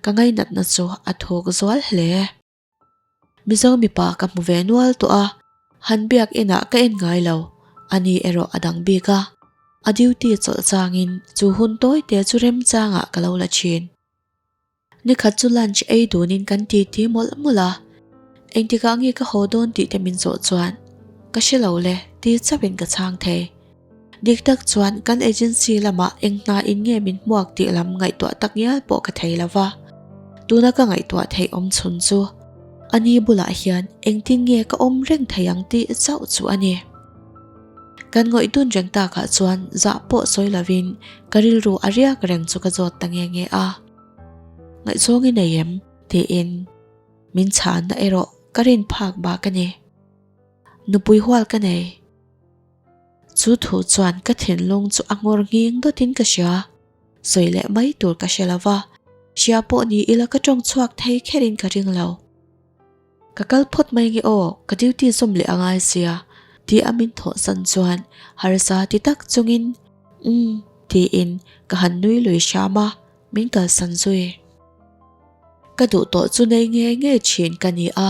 Ka ngainatna chu a thuk zual hle. Mizo mipa ka hmu ve nual tawh a, han biak inah ka en ngai lo, ani erawh a dang bik a, a duty chawlh changin chu hun tawi te chu remchangah ka lo la thin. Nikhat chu lunch ei dunin kan titi mawlh mawlh a, engtikah nge ka haw dawn tih te min zawh chuan ka hre lo le ti chauhin ka chhang thei. Dik tak chuan kan agency lamah eng hna in nge min hmuak tih lam ngaihtuah tak ngial pawh ka thei lo va. Tuna ka ngaihtuah theih awm chhun chu ani bulah hian engtin nge ka awm reng thei ang tih chauh chu a ni. Kan ngawih dun reng takah chuan zah pawh sawi lovin ka rilru a riak reng chu ka zawt ta nge nge a. Ngaihzawng i nei em? tiin min chhanna erawh ka rin phak bak a ni. Nupui hual ka nei. Chu thu chuan ka thinlung chu a nghawr nghing dawtin ka hria. Sawi leh mai tur ka hre lo va, hria pawh ni ila ka tawng chhuak thei kherin ka ring lo. Ka kal phawt mai nge aw, ka duty zawm leh a ngai sia, ti a min thawh san chuan harsa ti tak chungin umm tiin ka han nui lui hram a, min kalsan zui. Ka duh tawh chu nei ngei ngei thin ka ni a.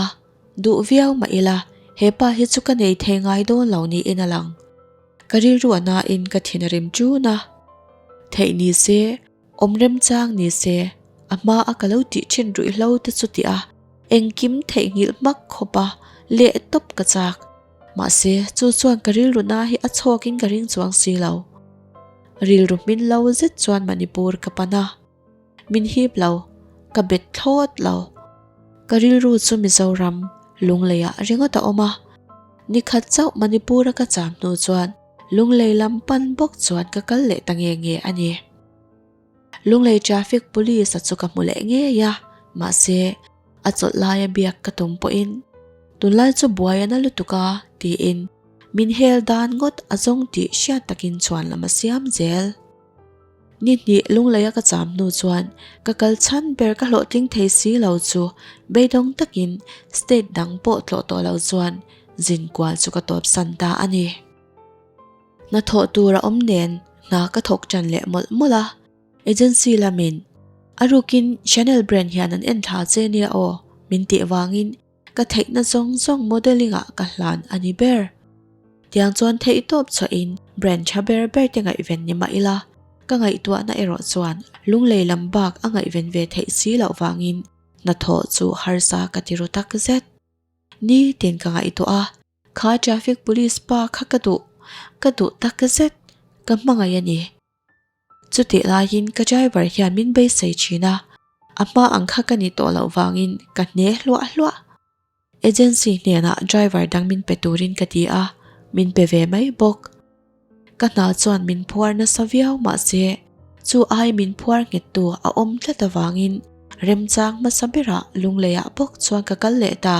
Duh viau mah ila, he pa hi chu ka nei thei ngai dawn lo niin a lang. Ka rilru a nain ka thin a rim ṭun a. Theih ni se, awm remchang ni se, a hma a ka lo tih ṭhin ruihhlo te chu tih a, engkim theihnghilh hmak khawp a, leh tawp ka chak. Mahse, chu chuan ka rilru na hi a chhawkin ka ring chuang si lo. Rilru hmin lo zet chuan Manipur ka pan a. Min hip lo, ka bet thlawt lo. Ka rilru chu Mizoram, Lungleiah ringawt a awm a. Nikhat chauh Manipur-a ka cham hnu chuan Lunglei lam pan bawk chuan ka kal leh ta nge nge a ni. Lunglei traffic police-a chu ka hmu leh ngei a, mahse a chawlh laia biak ka tum pawhin tunlai chu buai a na lutuk a tiin min hel dan ngawt a zawng tih hriat takin chhuan lam a siam zel. Ni hnih Lungleia ka cham hnu chuan ka kal chhan ber ka hlawhtling thei si lo chu beidawng takin state dang pawh tlawh tawh lo chuan zin kual chu ka tawpsan ta a ni. Hnathawh tur a awm nen hna ka thawk tan leh mawlh mawlh a, agency lamin a rukin Chanel brand hian an en thla che nia aw min tih vangin Ka theihna zawng zawng modelling ah ka hlan a ni ber. Tiang chuan theihtawp chhuahin brand tha ber ber te ngaihven ni mah ila, ka ngaihtuahna erawh chuan lunglei lam bak a ngaihven ve theih si loh vangin hnathawh chu harsa ka ti ru tak zet. Nitin ka ngaihtuah a, kha traffic police pa kha ka duh, ka duh tak zet, ka hmangaih a ni. Chutih laiin ka driver hian min beisei thin a, a hma ang kha ka ni tawh loh vangin ka hne hluah hluah. Agency hnenah driver dang min pe turin ka ti a, min pe ve mai bawk. Ka hna chuan min phuar nasa viau mahse chu ai min phuar nghettu a awm tlat avangin remchang hmasa berah Lungleiah bawk chuan ka kal leh ta.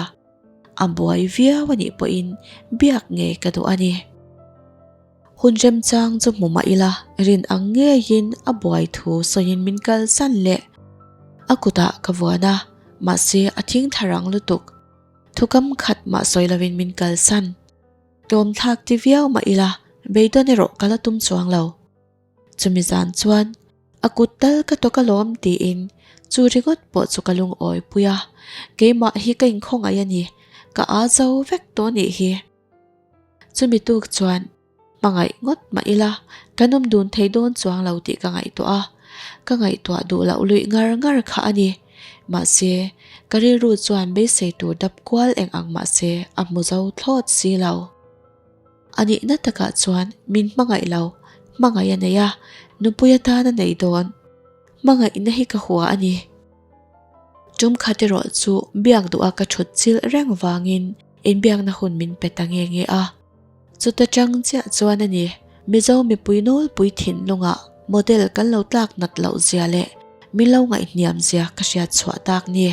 A buai viau a nih pawhin biak ngei ka duh a ni. Hun remchang chu hmu mah ila rin ang ngeiin a buai thu sawiin min kalsan leh. A kutah ka vuan a, mahse a thing thla rang lutuk. Thukam khat mah sawi lovin min kalsan. Tlawmthlak ti viau mah ila beidawn erawh ka la tum chuang lo. Chumi zan chuan a kut tal ka tawk alawm tiin chu ringawt pawh chu ka lungawi pui a, keimah hi ka inkhawngaih a ni, ka aa zo vek tawh nih hi. Chumi tuk chuan hmangaih ngawt mah ila kan awm dun thei dawn chuang lo tih ka ngaihtuah a, ka ngaihtuah duh loh luih ngar ngar kha a ni. Mahse, ka rilru chuan beisei tur dap kual eng ang mahse a hmu zo thlawt si lo. A nihna takah chuan min hmangaih lo, hmangaih a nei a, nupui atan a nei dawn. Hmangaihna hi ka hua a ni. Tum khat erawh chu biak duha ka thut chilh reng vangin inbiakna hun min pe ta nge nge a. Chuta chang chiah chuan a ni, Mizo mipui nawlpui thinlungah model kan lo tlak nat loh zia leh min lo ngaihhniam zia ka hriat chhuah tak ni.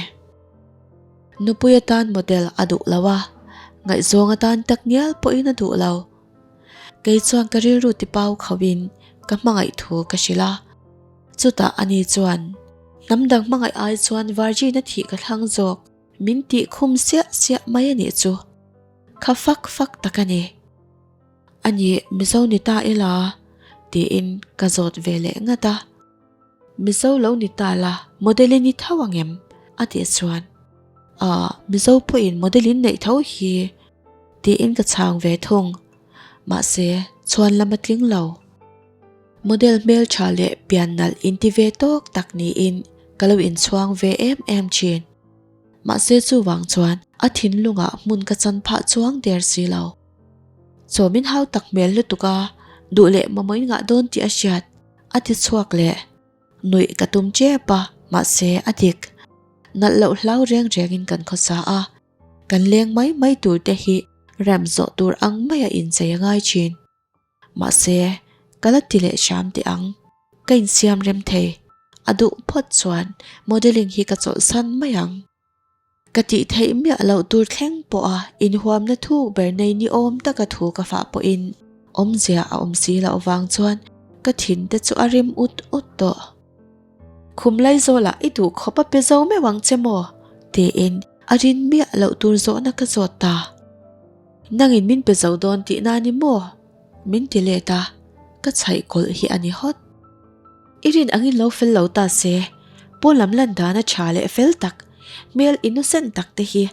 Nupui atan model a duh lo a, ngaihzawng atan tak ngial pawhin a duh lo. Kei chuan ka rilru tipau khauhin ka hmangaih thu ka hrilh a. Chutah ani chuan, Hnam dang hmangaih ai chuan Virgin a thih ka thlang zawk, min tih khum siah siah mai a nih chu. Kha fak fak tak a ni. A nih Mizo ni ta ila? tiin ka zawt ve leh ngat a. Mizo lo ni ta la, model i ni tho ang em? a tih chuan, Aah, Mizo pawhin model in neih tho hi, tiin ka chhang ve thung. Mahse, chhuan lam a tling lo. Model hmeltha leh pian nalh inti ve tawk tak niin ka lo inchhuang ve em em thin. Mahse chuvang chuan a thinlungah hmun ka chan phah chuang der si lo. Chaw min hau tak hmel lutuk a, duh leh mamawh in ngah dawn tih a hriat. A ti chhuak leh. Nuih ka tum tep a, mahse a dik. Nalh loh hlau reng rengin kan khawsa a, kan leng mai mai tur te hi rem zawh tur ang maia inchei a ngai thin. Mahse, ka la ti leh hram teh ang. Ka insiam rem thei. A duh phawt chuan modelling hi ka chawlhsan mai ang. Ka tih theih miah loh tur thleng pawha inhuamna thuk ber nei ni awm taka thu ka fah pawhin awmzia a awm si loh vang chuan ka thin te chu a rim ut ut tawh. Khum Laizawlah i duh khawp a pe zo meuh ang che maw? tiin a rin miah loh tur zawhna ka zawt ta. Nangin min pe zo dawn tihna ni maw? Min ti let a, ka chhaih kawlh hi a ni hawt. I rin angin lo fel lo ta se, pawn lam lan dana tha leh fel tak, hmel innocent tak te hi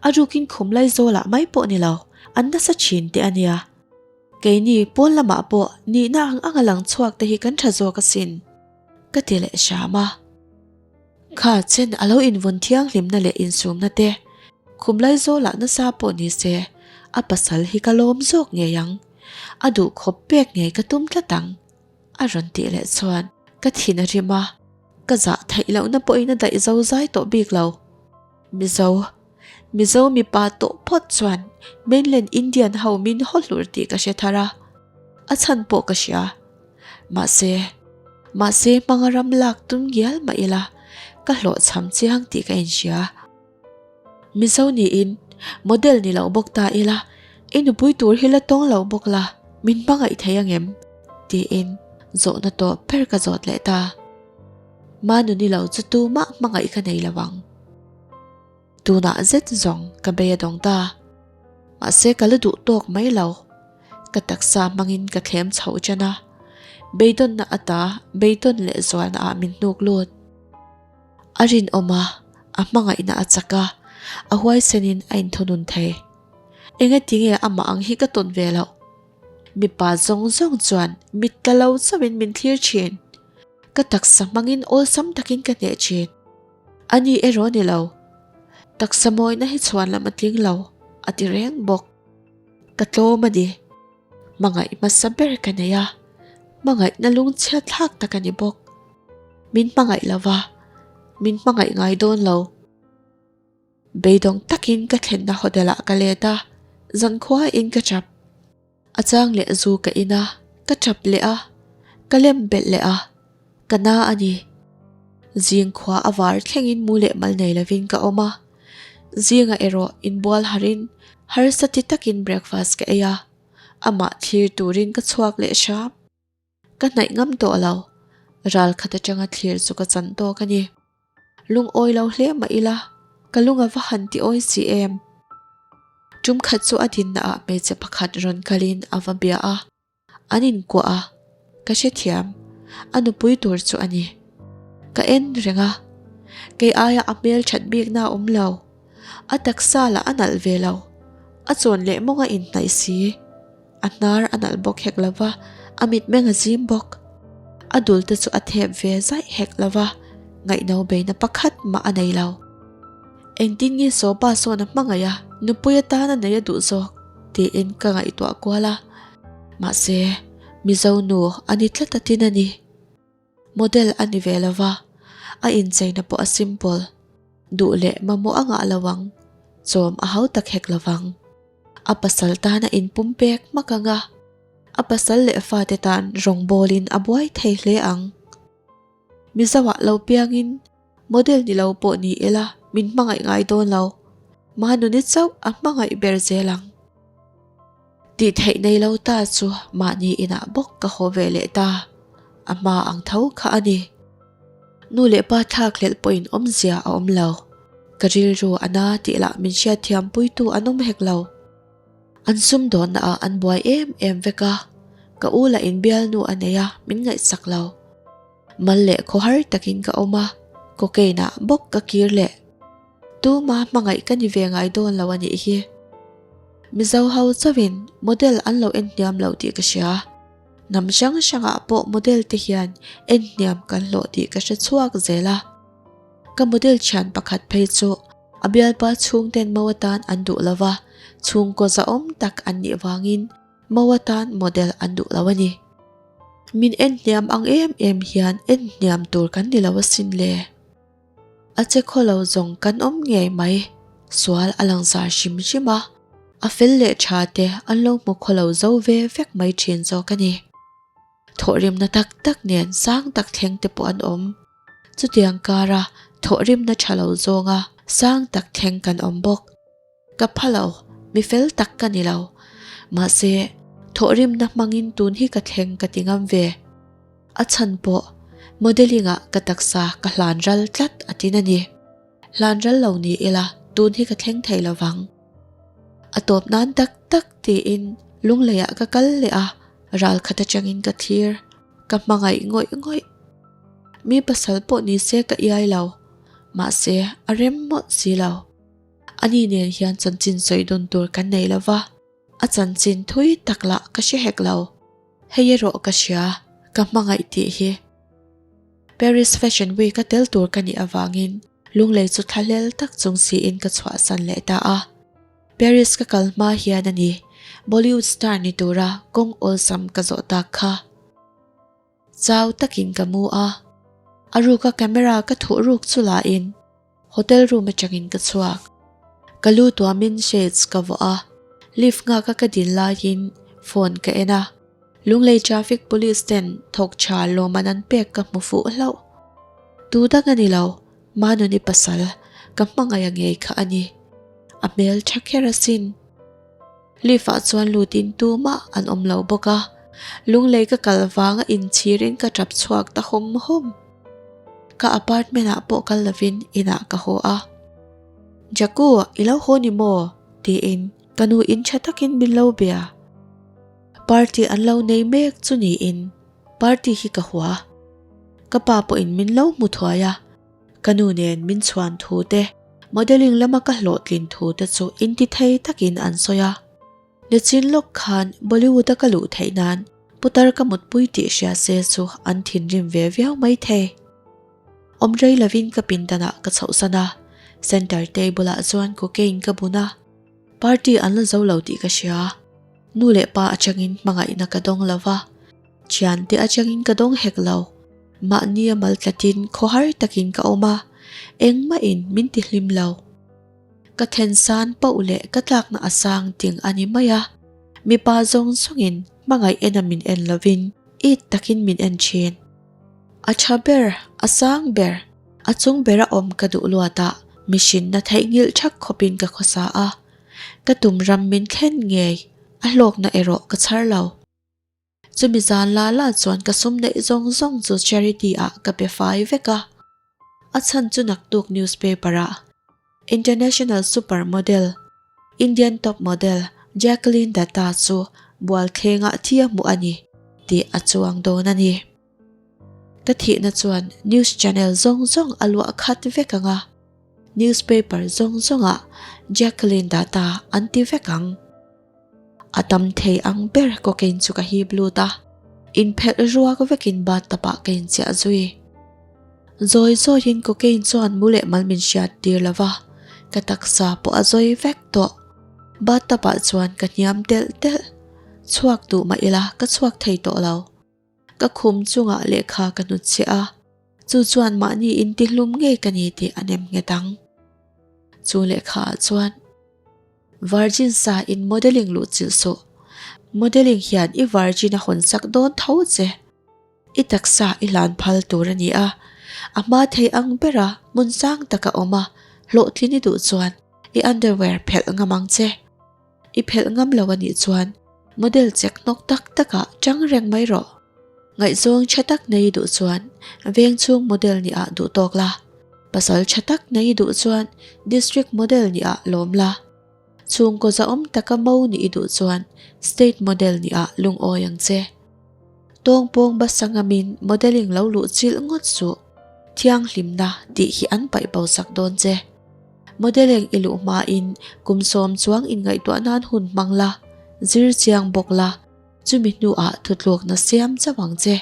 a rukin khum Laizawlah mai pawh ni lo, an nasa thin teh a nia. Keini pawn lamah pawh nihna ang anga lang chhuak te hi kan tha zawk asin, ka ti leh hram a. Kha chen a lo invawn thianghlimna leh insumna te, khum Laizawlah nasa pawh ni se, a pasal hi ka lawm zawk ngei ang, a duhkhawp pek ngei ka tum tlat ang. A rawn tih leh chuan ka thin a rim a, ka zah theih lohna pawhin a daih zo zai tawh bik lo. Mizo, Mizo mipa tawh phawt chuan mainland Indian ho min haw hlur tih ka hre thar a, a chhan pawh ka hria. Mahse, mahse hmanga ram lak tum ngial mah ila ka hlawhchham chiang tih ka inhria. Mizo niin model ni lo bawk ta ila, i nupui tur hi la tawng lo bawk la, min hmangaih thei angem? tiin zawhna tawp ber ka zawt leh ta. Manu ni lo chu tumah hmangaih ka nei lo ang. Tunah zet zawng ka bei a dawng ta. Mahse ka la duh tawk mai lo. Ka taksa hmangin ka thlem chhoh ṭan a, beidawnna ata beidawn leh zualna ah min hnuk lut. A rinawm a, a hmangaihna a chak a, a huaisenin a inthunun thei. Engatinge amah ang hi ka tawn ve loh? Mipa zawng zawng chuan mit tla lo chauhin min thlir thin. Ka taksa hmangin awlsam takin ka hneh thin. A ni erawh ni lo. Taksa mawina hi chhuan lam a tling lo, a ti reng bawk. Ka tlawm a ni. Hmangaih hmasa ber ka nei a. Hmangaihna lungchhiat thlak tak a ni bawk. Min hmangaih lo va, min hmangaih ngai dawn lo. Beidawng takin ka thlenna hotel ah ka let a, zankhua in ka chap. A chang leh zu ka in a, ka chap leh a, ka lem belh leh a, ka na a ni. Zing khua a var thlengin mu leh mal nei lovin ka awm a, zingah erawh inbual harin harsa ti takin breakfast ka ei a, amah thlir turin ka chhuak leh hram. Ka hnaih ngam tawh lo, ral khat atanga thlir chu ka chan tawk a ni. Lungawi lo hle mah ila, ka lung a va han ti awi si em? Tum khat chu a dinna ah hmeichhe pakhat rawn kalin a va bia a, an inkuah a, ka hrethiam, a nupui tur chu a ni. Ka en reng a, kei aia a hmel that bikna a awm lo, a taksa lah a nalh ve lo, a chawn leh mawng a inhnaih si. A hnar a nalh bawk hek lo va, a mitmeng a zim bawk. A dul te chu a thep ve zaih hek lo va, ngaihno beina pakhat mah a nei lo. Engtin nge Sopa sawn a hmangaih a, nupui atan a nei a duh zawk? tiin ka ngaihtuah kual a. Mahse, Mizo nu a ni tlat atin a ni. Model a ni ve lo va, a incheina pawh a simple. Duh leh mamawh a ngah lo ang, chawm a hau tak hek lo vang. A pasal tan a inpum pek hmak ang a, a pasal leh fate tan rawngbawlin a buai thei hle ang. Mizoah lo piangin model ni lo pawh ni ila min hmangaih ngai dawn lo, Manuni chauh a hmangaih ber zel ang. Tih theih nei lo ta chu mahni inah bawk ka haw ve leh ta, a hma ang tho kha a ni. Nu leh pa thlak hlelh pawhin awmzia a awm lo. Ka rilru a na tih lah min hriatthiam puitu an awm hek lo. An sumdawnna ah an buai em em vek a, ka u lah in bialnu a nei a, min ngaihsak lo. Mal leh khawhar takin ka awm a, cocaine ah bawk ka kir leh. Tuma hmangaih ka ni ve ngai dawn lo a nih hi. Mizo ho chauhin model an lo en hniam lo tih ka hria. Hnam hrang hrangah pawh model te hian en hniam kan hlawh tih ka hre chhuak zel a. Ka model thian pakhat phei chu a bialpa chhungten mo atan an duh lo va, chhungkaw zahawm tak an nih vangin mo atan model an duh lo a ni. Min en hniam ang em em hian en hniam tur kan ni lo asin le. A che khaw lo zawng kan awm ngei mai, sual a lang zar hrim hrim a, a fel leh tha te an lo hmu khaw lo zo ve vek mai thin zawk a ni. Thawhrimna tak tak nen sang tak thleng te pawh an awm. Chutiang kara thawhrimna tha lo zawnga sang tak thleng kan awm bawk. Ka pha lo, mi fel tak ka ni lo. Mahse, thawhrimna hmangin tun hi ka thleng ka ti ngam ve. A chhan pawh, modelling ah ka taksa ka hlan ral tlat a tin a ni. Hlan ral lo ni ila tun hi ka thleng thei lo vang. A tawp nan tak tak tiin lunglei ah ka kal leh a, ral khat atangin ka thlir, ka hmangaih ngawih ngawih. Mi pasal pawh ni se ka iai lo, mahse a rem mawlh si lo. Ani nen hian chanchin sawi dun tur kan nei lo va, a chanchin thui tak lah ka hre hek lo. Hei erawh ka hria, ka hmangaih tih hi. Paris Fashion Week a tel tur ka nih avangin Lunglei chu thlahlel tak chung siin ka chhuahsan leh ta a. Paris ka kal hma hian a ni, Bollywood star ni tura kawng awlsam ka zawh tak kha. Chau takin ka mu a, a ruka camera ka thuh ruk chu lahin hotel room atangin ka chhuak. Ka lu tuamin shades ka vawh a, lift nghaka ka din laiin phone ka en a, Lunglei traffic police ten thawk tha lawmman an pek ka hmu fuh hlauh. Tu dang a ni lo, Manuni pasal ka hmangaih a ngei kha a ni. A hmel tha kher asin. Lift ah chuan lutin tumah an awm lo bawk a, Lunglei ka kal vanga inchhirin ka tap chhuak ta hawm hawm. Ka apartment ah pawh kal lovin inah ka haw a. Jaku, i lo haw ni maw? tiin ka nu in tha takin min lo bia. Party an lo nei mek chu niin party hi ka hua. Ka pa pawhin min lo hmu thuai a. Ka nu nen min chhuan thu te, modelling lama ka hlawhtlin thu te chu inti thei takin an sawi a. Nichin lawk khan Bollywood a ka luh theih nan putar ka mutpui tih hria se chu an thinrim ve viau mai thei. Awm rei lovin ka pindanah ka chhohsan a, center table ah chuan cocaine ka bun a, party an la zo lo tih ka hria. Nu leh pa atangin hmangaihna ka dawng lo va. Thiante atangin ka dawng hek lo. Mahni a mal tlatin khawhar takin ka awm a, engmahin min ti hlim lo. Ka then san poh leh ka tlakna a sang ting a ni mai a, mipa zawng zawngin hmangaih ena min en lovin it takin min en thin. A tha ber, a sang ber, a chung bera awm ka duh luatah mihrinna theihnghilh thak khawpin ka khawsa a, ka tum ram min thlen ngei, a hlawkna erawh ka chhar lo. Chumi zan la la chuan ka sum neih zawng zawng chu charity ah ka pe fai vek a. A chhan chu naktuk newspaper ah International Super Model, Indian Top Model Jacqueline Datta chu bualthleng ah thi a hmuh a ni tih a chuang dawn a ni. Ka thihna chuan news channel zawng zawng a luah khat vek ang a. Newspaper zawng zawng ah Jacqueline Datta an ti vek ang. A tam thei ang ber cocaine chu ka hip lut a, inphelh ruak vekin bathtub ah ka inchiah zui. Zawi zawiin cocaine chuan mu leh mal min hriat tir lo va, ka taksa pawh a zawi vek tawh. Bathtub ah chuan ka hniam telh telh, chhuak duh mah ila ka chhuak thei tawh lo. Ka khum chungah lehkha ka hnutchhiah a, chu chuan mahni intihlum ngei ka ni tih a nem nghet ang. Chu lehkha ah chuan. Virgin sa in modelling luh chilh suh. Modelling hian i virgin a hawn sak dawn tho che. I taksa i hlan phal tur a ni a, a hma thei ang bera hmun sang taka awm a, hlawhtlin i duh chuan i underwear phelh ngam ang che. I phelh ngam lo a nih chuan model chek hnawk tak takah chang reng mai rawh. Ngaihzawng tha tak nei i duh chuan veng chhung model nih ah duh tawk la. Pasal tha tak nei i duh chuan district model nih ah lawm la. Chhungkaw zahawm taka mo nih i duh chuan state model nih ah lungawi ang che. Tawngpawng basa ngamin modeling lo luh chilh ngawt suh. Thianghlimna tih hi an paih bo sak dawn che. Modeling i luh hmain kum sawm chuang inngaihtuah nan hun hmang la, zir chiang bawk la. Chumi hnuah thutlukna siam chauh ang che.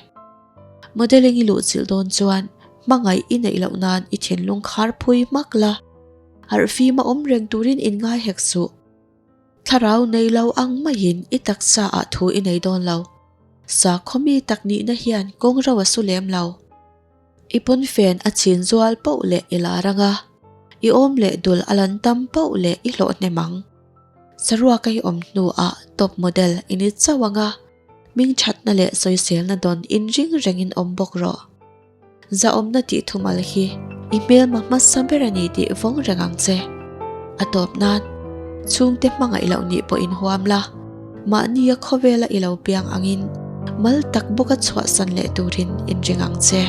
Modeling i luhchilh dawn chuan hmangaih i neih loh nan i thinlung khar phui hmak la, harhfim a awm reng turin inngai hek suh. Thlarau nei lo ang maiin i taksa ah thu i nei dawn lo. Sakhaw mi tak nihna hian kawng ro a su lem lo. I pawnfen a chin zual poh leh i lar ang a, i awm leh dul a lan tam poh leh i hlawh hnem ang. Saruaka i awm hnuah top model i ni chauh ang a, hming thatna leh sawiselna dawn inring rengin awm bawk rawh. Zahawmna tih thumal hi i hmelma hmasa ber a ni tih vawng reng ang che. A tawp nan, chhungte hmangaih loh nih pawh inhuam la, mahnia khawvela i lo piang angin mal tak bawka chhuahsan leh turin inring ang che.